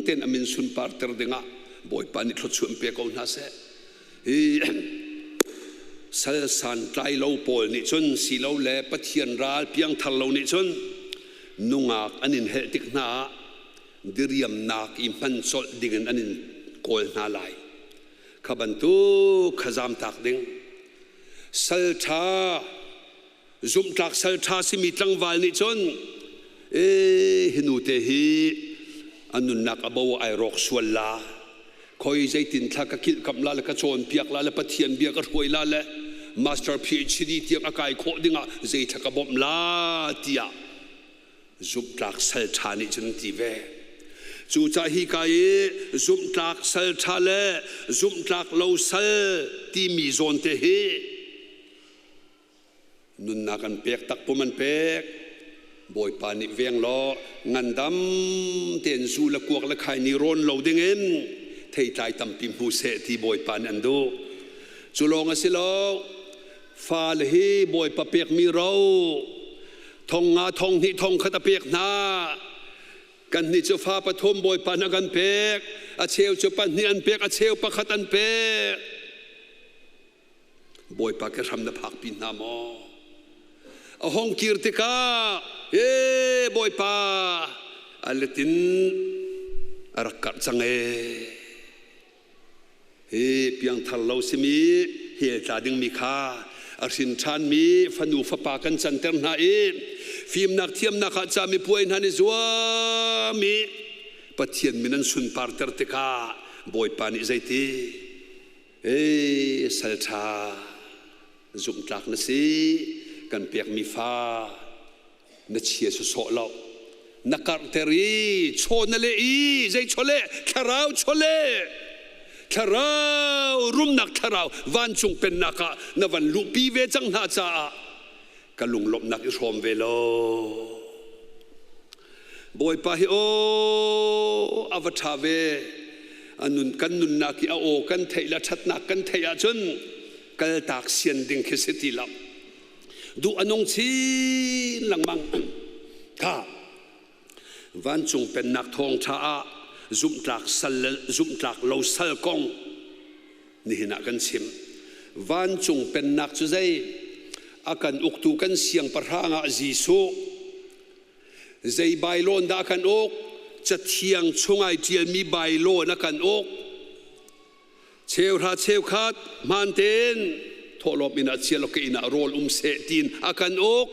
tein a min sunparter dingah Bawipa nih thluachuah in pe ko hna seh. Hi sal santlai lo pawl nih cun silole Pathian ral piangthar lo nih cun nungak an in helh tik hna ah diriamnak i hman colh dingin an in kawl hna lai. Kha bantuk kha zamtak ding. Sal ṭha zumhtlak sal ṭha simi tlangval nih cun ee hi nu te hi a nunnak a bo ai rawk sual la khoi zeitin thla ka kilhkamh la le ka cawnpiak la le Pathian bia ka hruai la le master PhD tiang a kai khawh dingah zei thla ka bawmh la tiah zumhtlak sal ṭha nih cun ti ve. Cucaah hi ka i zumhtlak sal ṭha le zumhtlak lo sal timi zawn te hi Nunnak an pek takpum an pek. Bawipa nih veng law ngandam tein zu le kuak le khaini rawn lo dingin theitlai tampi hmu seh ti Bawipa nih an duh. Cu lawng a si lo. Fale hi Bawipa pekmi ro thong nga thong hnih thong khat a pek hna. Kannih cu fa pathum Bawipa nih a kan pek. A cheu cu pahnih an pek, a cheu pakhat an pek. Bawipa ke hram na phakpi hna maw? A hong kir tikah, he Bawipa, a letin a rak karh cang ee. Hi piangthar lo simi hell tla dingmi kha a hrin ṭhanmi fanu fapa kan canter hna i fimnak thiamnak ah cami puai hna nih zuam i Pathian min an sunparter tikah Bawipa nih zeiti Ei, salṭha, zumhtlak na si, kan pekmi fa na chia sawsawh lo. Na karhter i chaw na leh i zei chawleh? Thlarau chawleh! Thlarau rumnak thlarau vancung pennak ah na van luhpi ve cang hna caah ka lunglawmhnak i hrawm ve lo. Bawipa hi aw a va ṭha ve. A nun kan nunnak i a aw kan theih le ṭhatnak kan theih ahcun kaltak sian ding khi si ti lo. Duh a nung chin lengmang. Kha vancung pennak thawngṭha ah zumhtlak sal le zumhtlak lo sal kong nihin ah kan chim. Vancung pennak cu zei? A kan uktu kan siangpahrang ah Jesuh. Zei bailawn dah kan uk? Cathiang chung ai ṭialmi bylaw na kan uk. Cheuhra cheukhat hmaan tein thawhlawm inn ah chia law ka inn ah rawl um seh tiin a kan uk.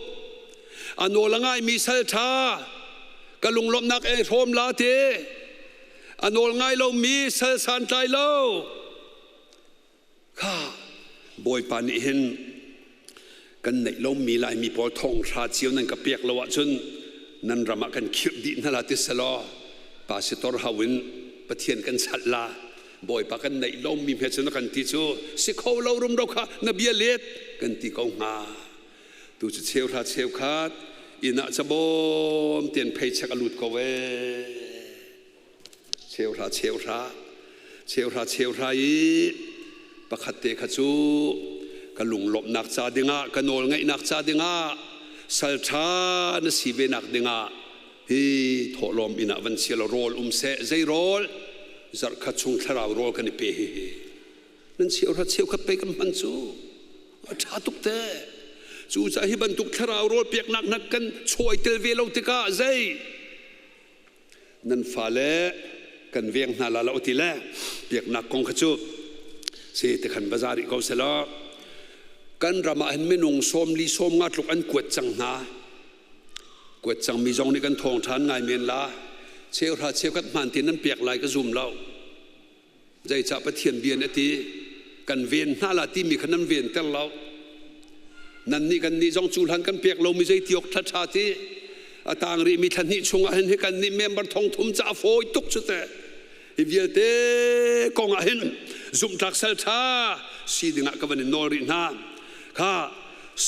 A nawl a ngaimi sal ṭha ka lunglawmhnak ei hrawm la te. A nawl ngai lomi sal santlai lo. Kha Bawipa nih hin kan neih lomi Laimi pawl thonghra cio nan ka pek lo ahcun nan ram ah kan khirh dih hna la ti selaw pasitor hau in Pathian kan chalh la. Bawipa kan neih lomi hme cu na kan ti cu si kho lo rumro kha na bia let kan ti ko hnga. Tu cu cheuhra cheukhat inn ah cabawm tian pheichek a lut ko ee. Cheuhra cheuhra cheuhra cheuhra i pakhat te kha cu ka lunglawmhnak ca dingah ka nawl ngaihnak ca dingah salṭha na si ve nak dingah hi thawhlawm inn ah van chia law rawl um seh. Zei rawl? Zarhkhat chung thlarau rawl kan i pe. Hi hi nan cheuhra cheukhat pei kan hman cu a ṭha tuk te. Cucaah hi bantuk thlarau rawl peknak hna kan chawi tel ve lo tikah zei nan fale kan veng hna la lo ti le biaknak kong kha cu si te khan baza rih ko selaw kan ram ah hin minung 40 50 tluk an kuat cang hna. Kuat cangmi zong nih kan thawng ṭhan ngai men la. Cheuhra cheukhat hmaan tin nan pek lai ka zum lo. Zeicah? Pathian bia nih a ti, kan ven hna la timi kha nan ven ter lo. Nan nih kan nih zong cu hlan kan pek lomi zei ti awk ṭha ṭha ti a tang rihmi thla hnih chungah hin hi kan nih member thong thum ca a fawi tuk cu teh. Hi vialte kong ah hin zumhtlak sal ṭha si dingah ka van in nawl rih hna. Kha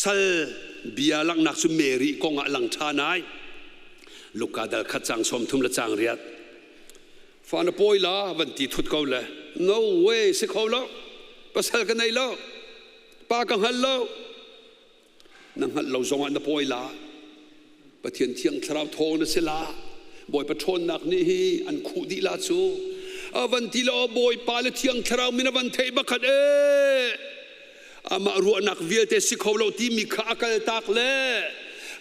sal bia langhnak cu Mary kong ah lang ṭhan ai. Luka dal khat cang 30 le cang riat. Fa na pawi la van ti thut ko le no way, si kho lo, pasal ka nei lo, pa ka hngal lo. Na hngalh lo zongah na pawi la. Pathian Thiang Thlarau thawng na si la. Bawipa ṭhawnnak nih hi an khuh dih la cu. A van ti lo Bawipa le Thiang Thlarau min a van theih bakhat ee. Amah ruahnak vialte si kho lo timi kha a kaltak le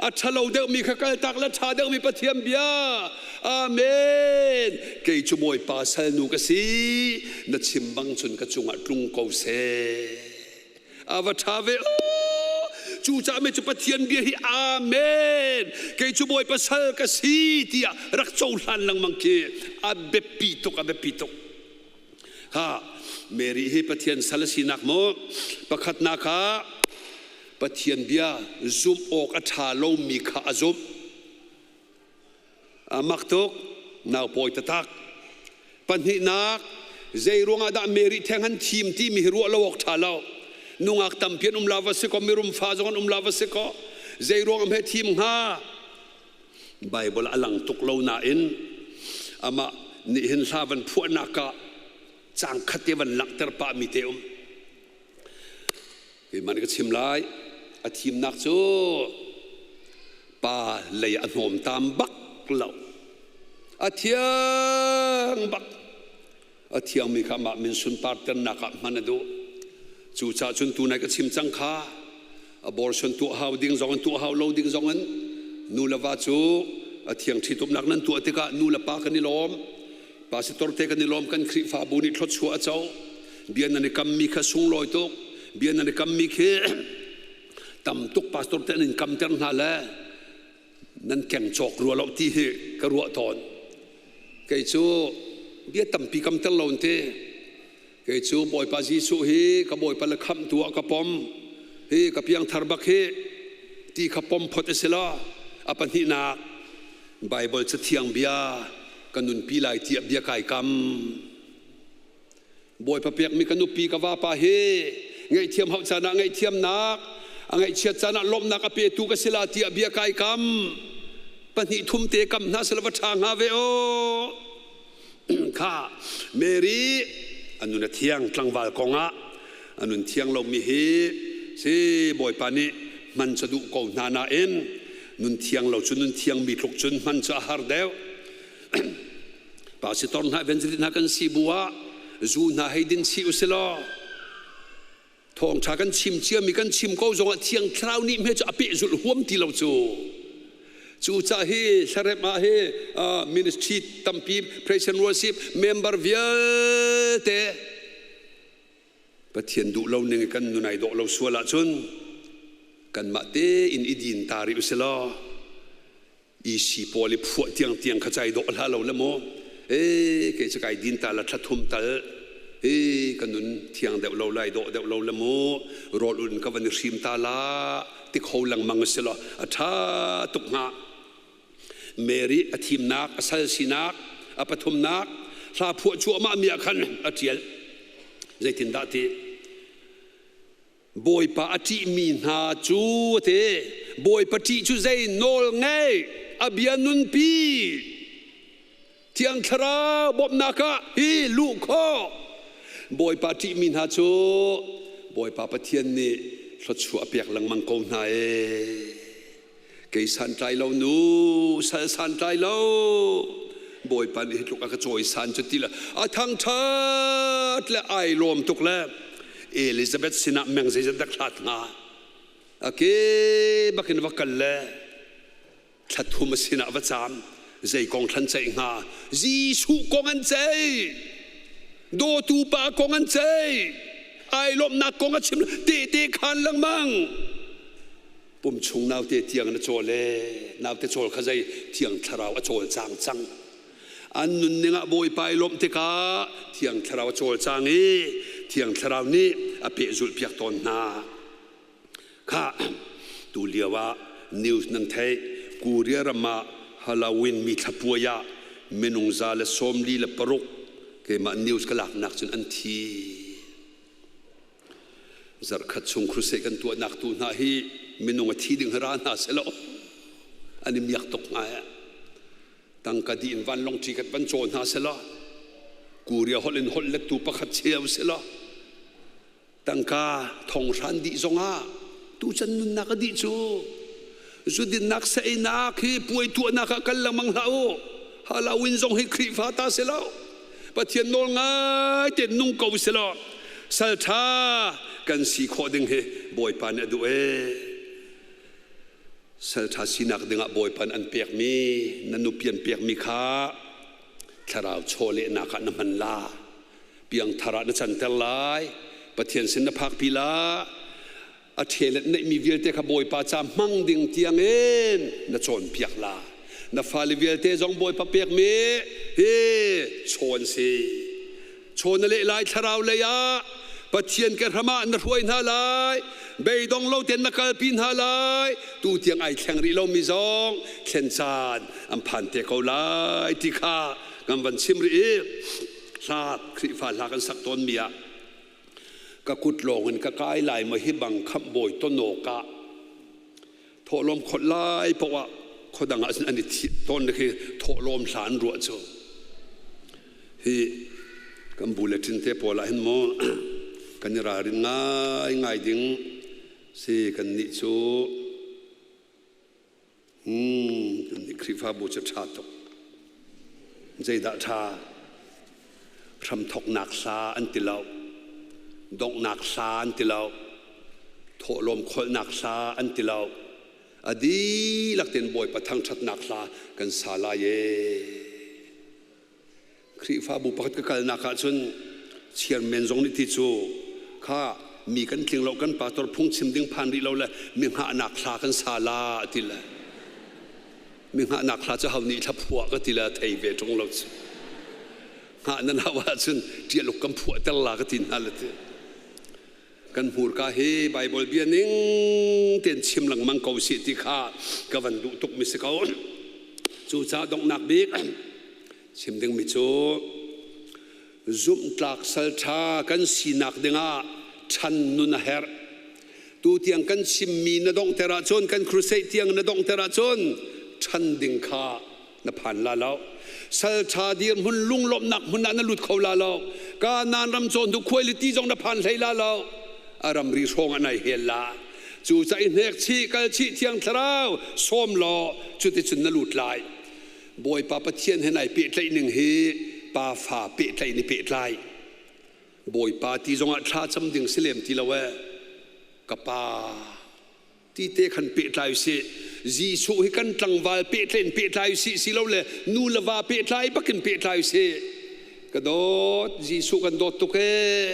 a ṭhalo deuhmi kha kaltak le ṭha deuhmi Pathian bia. Amen. Kei cu Bawipa salnu ka si, na chim bang cun ka cungah tlung ko seh. A va ṭha ve. Cucaah mi cu Pathian bia hi amen, kei cu Bawipa sal ka si tiah rak cohlan lengmang khi a biapi tuk, a biapi tuk. Ha, Mary hi Pathian sal a sinak maw? Pakhatnak ah Pathian bia zumh awk a ṭha lomi kha a zumh. A mak tuk, nau pawi taktak. Pahnihnak, zei ruangah dah Mary theng han thim timi hi ruah lo awk ṭha lo. Nungak tampi an um la va si kaw, mirum fa zong an um la va si kaw, zei ruang am he thim hnga? Bible a lang tuk lo nain amah nih hin hla van phuahnak ah cang khat te van langhter pah mi te um. Keimah nih ka chim lai. A thimnak cu pa lei a hnawmtam bak lo. A thiang bak. A thiangmi kha amah min sunparternak ah hman a duh. Cucaah cun tunai ka chim cang kha, abortion tuah hau ding zong in, tuah hau lo ding zong in, nu le va cu a thiang ṭhitumnak nan tuah tikah nu le pa kan i lawm, pastor te kan i lawm, kan Khrihfabu nih thluachuah a co. Bia nan i kammi kha sunglawi tuk. Bia nan i kammi khi tam tuk pastor te an in kamter hna le nan keng cawk rua lo ti hi ka ruah tawn. Kei cu bia tampi kam ter lo ti. Kei cu Bawipa Jesuh hi ka Bawipa le khamhtu ah ka pom hi, ka piangthar bak hi ti kha pom phot a si lo. A pahnihnak, Bible cathiang bia ka nunpi lai tiah bia kai kam. Bawipa pekmi ka nupi ka vapa hi ngaihthiam hauh caan ah ngaihthiamnak, a ngaihchiat caan ah lawmhnak a petu ka si la tiah bia kai kam. Pahnih thum te kam hna selaw va ṭha hnga ve aw. Kha Mary a nun a thiang. Tlangval kong ah a nun thiang lomi hi si Bawipa nih hman cu duh ko hna nain nun thiang lo cu nun thiangmi tluk cun hman cu a har deuh. Pastor hna, evangelist hna kan si bu ah zu hna hei din chih usilaw thawngṭha kan chim ciami kan chim ko zongah Thiang Thlarau nih hme cu a pehzulh huam ti lo cu. Cucaah hi hlaremh ah hi ministry tampi praise and worship member vialte Pathian duh lo ning kan nun ai dawh lo sual ahcun kanmah tein i din ta rih usilaw EC pawl i phuah tiangtiang kha cai dawh hlah lo le maw ee kei cu kai din ta la thla thum tal ee ka nun thiang deuh lo lai dawh deuh lo le mu rawl un ka van i hrim ta la ti kho lengmang si law a ṭha tuk hnga. Mary a thimnak a sal sinak a pathumnak hla phuah cuahmah mi ah khan a ṭial. Zeitindah ti? Bawipa a ṭihmi hna cu a ti. Bawipa ṭih cu zei nawl ngei a bia nunpi Thiang Thlarau bawmhnak ah hi luh khawh. Bawipa ṭihmi hna cu Bawipa Pathian nih thluachuah a pek lengmang ko hna ee. Kei santlai lo nu, sal santlai lo. Bawipa nih hi tluk a ka cawisan cu ti le a thangṭhat le ai lawm tuk le Elizabeth sinah meng zeizat dak hlat hnga. A ke bakin va kal le thla thum a sinah va caam. Zei kong thlan ceih hnga? Jesuh kong an ceih. Dawtu pa kong an ceih. Ai lawmhnak kong a chim tehte khan lengmang. Pum chung naute tiang na cawl e. Naute cawl kha zei Thiang Thlarau a cawlcang cang. An nunning ah Bawipa i lawmh tikah Thiang Thlarau a cawlcang i Thiang Thlarau nih a pehzulh piak tawn hna. Kha tu lio ah news nan theih. Korea ram ah Halloween mi thlapuai ah minung 146 keimah news ka laknak cun an thi. Zarhkhat chung crusade kan tuahnak tu hna hi minung a thi ding ra hna selaw an i miak tuk hnga eh. Tangka dih in vanlawng ṭi kat van caw hna selaw Korea holh in holh lettu pakhat cheu selaw tangka thonghran dih zongah tuchan nunnak a dih cu zudinnak saeinak hi puai tuahnak ah kal lengmang hlah u. Halloween zong hi Khrihfa ta si lo. Pathian nawl ngai tein nung ko si law sal ṭha kan si khawh ding hi Bawipa nih a duh ee. Sal ṭha sinak dingah Bawipa nih an pekmi na nupi an pekmi kha thlarau chawlehnak ah na hman la. Piangthar ah na canter lai. Pathian sin na phakpi la. A ṭhelet neihmi vialte kha Bawipa ca hmang ding tiangin na cawnpiak la. Na fale vialte zong Bawipa pekmi hi chawn si. Chawn na leh lai thlarau lei ah Pathian ke hram ah na hruai hna lai. Beidong lo tein na kalpi hna lai. Tu tiang ai thleng rih lomi zong thlen caan an phan te ko lai ti kha kan van chim rih i hla Khrihfa hla kan sak tawnmi ah Ka kut lawngin ka kai lai maw hi bang khamh bawi ton awkah thawhlawm khawlh lai paoh ah khuadang ah cun an i thiah tawn khi thawhlawm hla an ruah cu. Hi kan bulletin te pawl ah hin maw kan i ralrin ngaingai ding si kan nih cu. Khrihfabu cu ṭha tuk. Zeidah ṭha? Hramthawknak hla an ti lo. Donghnak hla an ti lo. Thawhlawm kholhnak hla an ti lo. A dihlak tein Bawipa thangṭhatnak hla kan sa lai ee. Khrihfabu pakhat ka kalnak ahcun chairman zong nih ti cu kha mi kan tling lo kan pastor phungchim ding phan rih lo le mi hngahnak hla kan sa la a ti le mi hngahnak hla cu ho nih thla phuah ka ti le thei ve ṭung lo cu hngah nan hau ahcun ṭialuk kan phuah ter la ka ti hna le ti. Kan hmurka hi Baibal bia ning tein chim lengmang ko sih ti kha ka van duh tukmi si ko. Cucaah donghnak bik chim dingmi cu zumhtlak salṭha kan sinak dingah ṭhan nun a herh. Tu tiang kan chimmi na donghter ahcun, kan crusade tiang na donghter ahcun ṭhan ding kha na phan la lo. Salṭha dirhmun lunglawmhnak hmun ah na lut kho la lo. Kanaan ram cawn tu khuailiti zong na phan hlei la lo. A ramri hrawng ah nai hel la. Cu ca i hnek chih kal chih Thiang Thlarau sawm law cuticun na lut lai. Bawipa Pathian he nai pehtlaih ning hi pa fa pehtlaih ni pehtlai. Bawipa ti zongah thla cam ding si lem ti lo ee. Ka pa ti te khan pehtlai usih. Jesuh hi kan tlangval pehtlain pehtlai usih silole nu le va pehtlai bakin pehtlai usih. Ka dawt, Jesuh kan dawt tuk ee.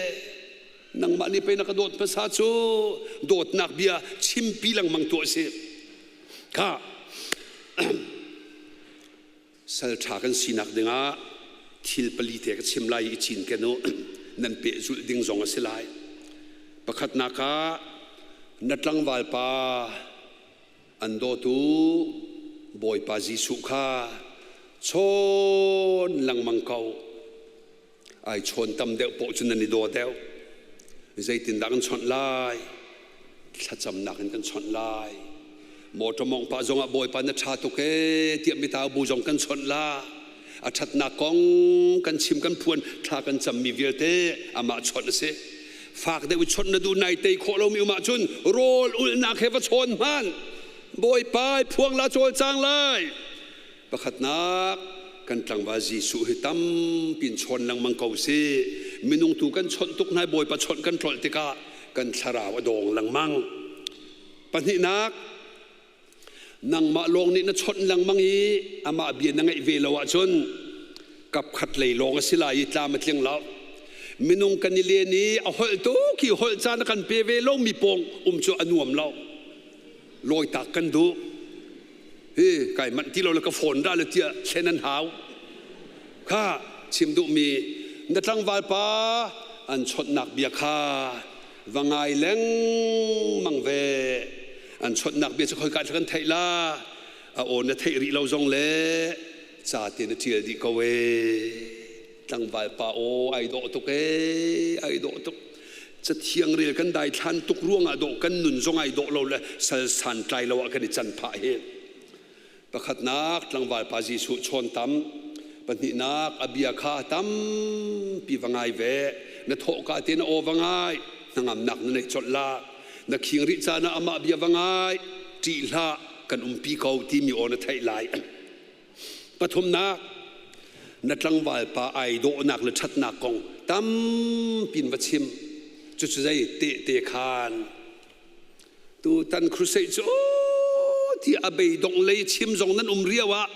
Nangmah nih pei na ka dawt hmasa cu dawtnak bia chimpi lengmang tuah sih. Kha sal ṭha kan sinak dingah thil pali te ka chim lai i cinken u. Nan pehzulh ding zong a si lai. Pakhatnak ah na tlangval pa an dawtu Bawipa Jesuh kha chawn lengmang ko. Ai chawn tam deuh poh cu nan i daw deuh. Zeitindah kan chawnh lai? Thlacamnak in kan chawnh lai. Motor mawngh pah zongah Bawipa na ṭha tuk ee tiah mitau bu zong kan chawnh la. A ṭhatnak kong kan chim kan phuan thla kan cammi vialte amah chawnh a si. Fak deuh i chawnh na duh nai tei khawh lomi um ahcun rawl ulhnak he va chawn hmanh. Bawipa i phuang la cawlcang lai. Pakhatnak, kan tlangval Jesuh hi tampi in chawn lengmang ko si. Minung tu kan chawnh tuk hna i Bawipa chawnh kan tlolh tikah kan thlarau a dawng lengmang. Pahnihnak, nangmah lawng nih na chawnh lengmang i amah bia na ngaih ve lo ahcun kapkhat lei lawng a si lai i tlam a tling lo. Minung kan i len i a holh tuk hi holh caan a kan pe ve lomi pawng um cu a nuam lo. Lawitak kan duh. Hi kai manh ti lo le ka phone dah le tiah thlen an hau. Kha chim duhmi na tlangval pa an chawnhnak bia kha va ngai lengmang ve. An chawnhnak bia cu khoika thla kan theih la. A aw na theih rih lo zong le ca te na ṭial dih ko ee. Tlangval pa aw ai dawh tuk ee, ai dawh tuk. Cathiang rel kan daithlan tuk ruangah dawh kan nun zong ai dawh lo le sal santlai lo ah kan i can phah hi. Pakhatnak tlangval pa Jesuh chawn tam, pahnihnak a bia kha tampi va ngai ve. Na thawhka te na aw va ngai, hnangamnak na nei colh la. Na khing rih caan ah amah bia va ngai, ṭih hlah, kan umpi ko timi aw na theih lai. Pathumnak, na tlangval pa ai dawhnak le ṭhatnak kong tampi in va chim. Cucu zei tehte khan. Tutan crusade cu ti a beidongh lei chim zong nan um rio ah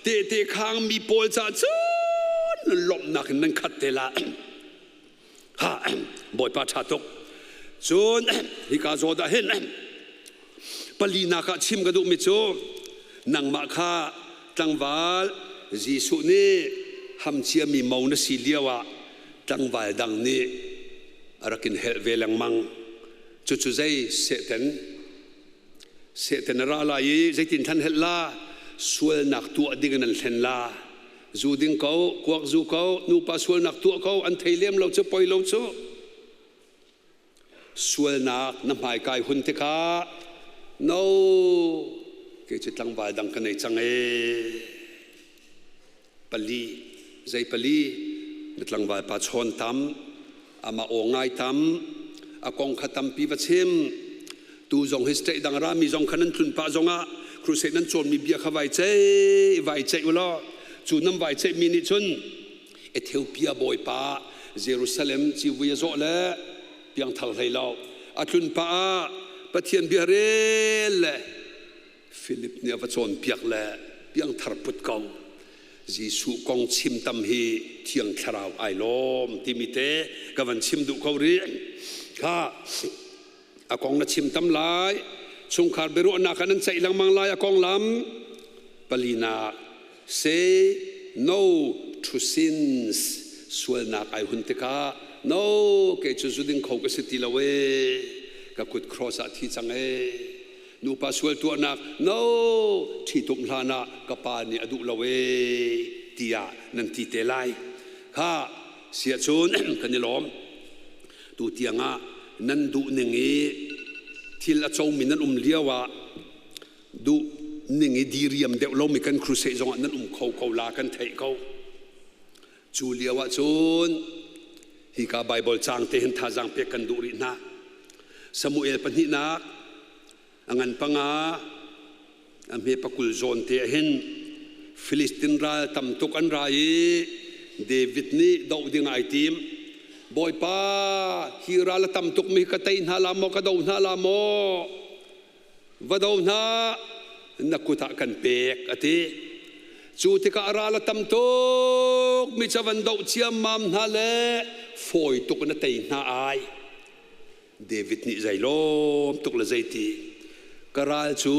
tehte khang mi pawl caah cun lawmhnak in nan khat te la. Ha, Bawipa ṭha tuk. Cun hika zawn ah hin palinak ah chim ka duhmi cu nangmah kha tlangval Jesuh nih hamciami mo na si lio ah tlangval dang nih a rak in helh ve lengmang. Cucu zei Satan Satan a ra lai i zeitin than helh la sualnak tuah ding in an hlen la. Zu ding ko, kuak zu ko, nupa sualnak tuah ko, an thei lem lo cu poi lo cu. Sualnak na hmaikai hun tikah no kei cu tlangval dang ka nei cang ee. Pali, zei pali, na tlangval pa chawn tam, amah aw ngai tam, a kong kha tampi va chim. Tu zong hi state dang rami zong kha nan tlun pah zongah crusade nan cawnmi bia kha vai ceih, vai ceih u law cu nan vai ceihmi nih cun Ethiopia bawipa Jerusalem civui a zawh le piangthar hlei lo a tlun pah ah Pathian bia rel le Philip nih a va cawnpiak le piangthar put ko. Jesuh kong chim tam hi Thiang Thlarau ai lawm timi te ka van chim duh ko rih. Kha a kong na chim tam lai. Chungkhar biaruahnak ah nan ceih lengmang lai a konglam. Palinak say no to sins sualnak ai hun tikah no kei cu zu ding kho ka si ti lo ee ka kut cross ah thi cang ee nupa sual tuahnak no ṭhitum hlan ah ka pa nih a duh lo ee tiah nan ti te lai kha sia cun kan i lawm tu tiang ah nan duh ning i thil a comi nan um lio ah duh ning i diriam deuh lomi kan crusade zongah nan um kho ko la kan theih ko Cu lio ah cun hika Baibal caang te hin thazaang pek kan duh rih hna. Samuel pahnihnak a ngan panga a hme pakul zawn te ah hin Filistin ral tam tuk an ra i David nih doh ding ai tim. Bawipa, hi ral a tam tuk mi ka tei hna la maw, ka do hna la maw? Va do hna. Na kut ah kan pek, a ti. Cu tikah ral a tam tuk mi ca van doh ciammam hna le fawi tuk in a tei hna ai. David nih zei lawm tuk le zeiti ka ral cu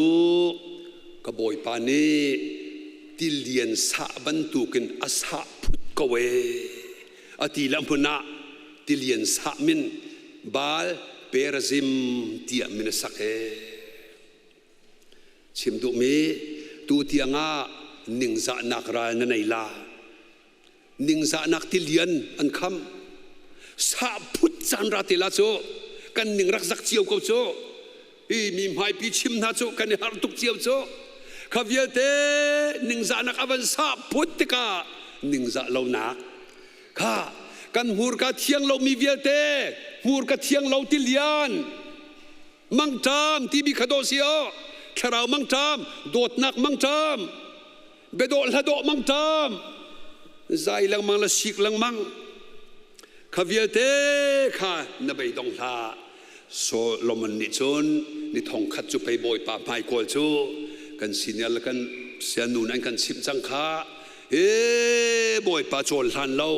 ka bawipa nih tilian sah bantukin a sah phut ko ee a ti le hmun ah tilian sah min Baal Perazim tiah min a sak ee. Chim duhmi tu tiangah ningzahnak ral na nei la. Ningzahnak tilian an kham. Sah phut caan ra te la cu kan ning rak zak cio ko cu. Hi mi hmaipi chim hna cu kan i harh tuk cio cu. Kha vialte ningzahnak a van sah phut tikah ningzah lonak kha kan hmurka thiang lomi vialte hmurka thiang lo tilian mangṭam timi kha dawh si aw thlarau mangṭam, dawtnak mangṭam, biadawh hladawh mangṭam, zai lengmang le sik lengmang kha vialte kha na beidong hlah. Solomon nih cun ni thong khat cu pei Bawipa hmai kawl cu kan senior le kan sianu an kan chimh cang kha. E Bawipa cawl hlan lo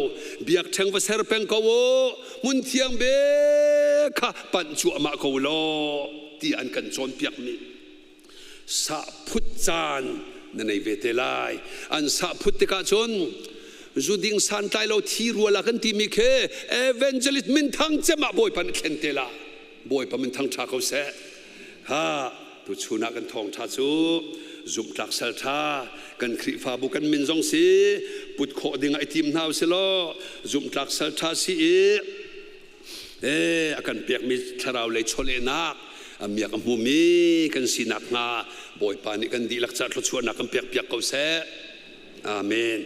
biakṭheng va ser peng ko u, hmun thiang be kha panh cuahmah ko law ti an kan cawnpiak mi sah phut caan na nei ve te lai. An sah phut tikah cun zuding santlai lo thi ruala kan timi khi evangelist minthang cem ah Bawipa nih thlen te la. Bawipa minthang ṭha ko seh. Ha tuchun ah kan thawngṭha cu zumhtlak sal ṭha kan Khrihfabu kan min zong si put khawh ding ah i tim hna usih law zumhtlak sal ṭha si i a kan pekmi thlarau lei chawlehnak a miak a hmumi kan si nakhnga Bawipa nih kan dihlak ca thluachuahnak kan pek piak ko seh. Amen.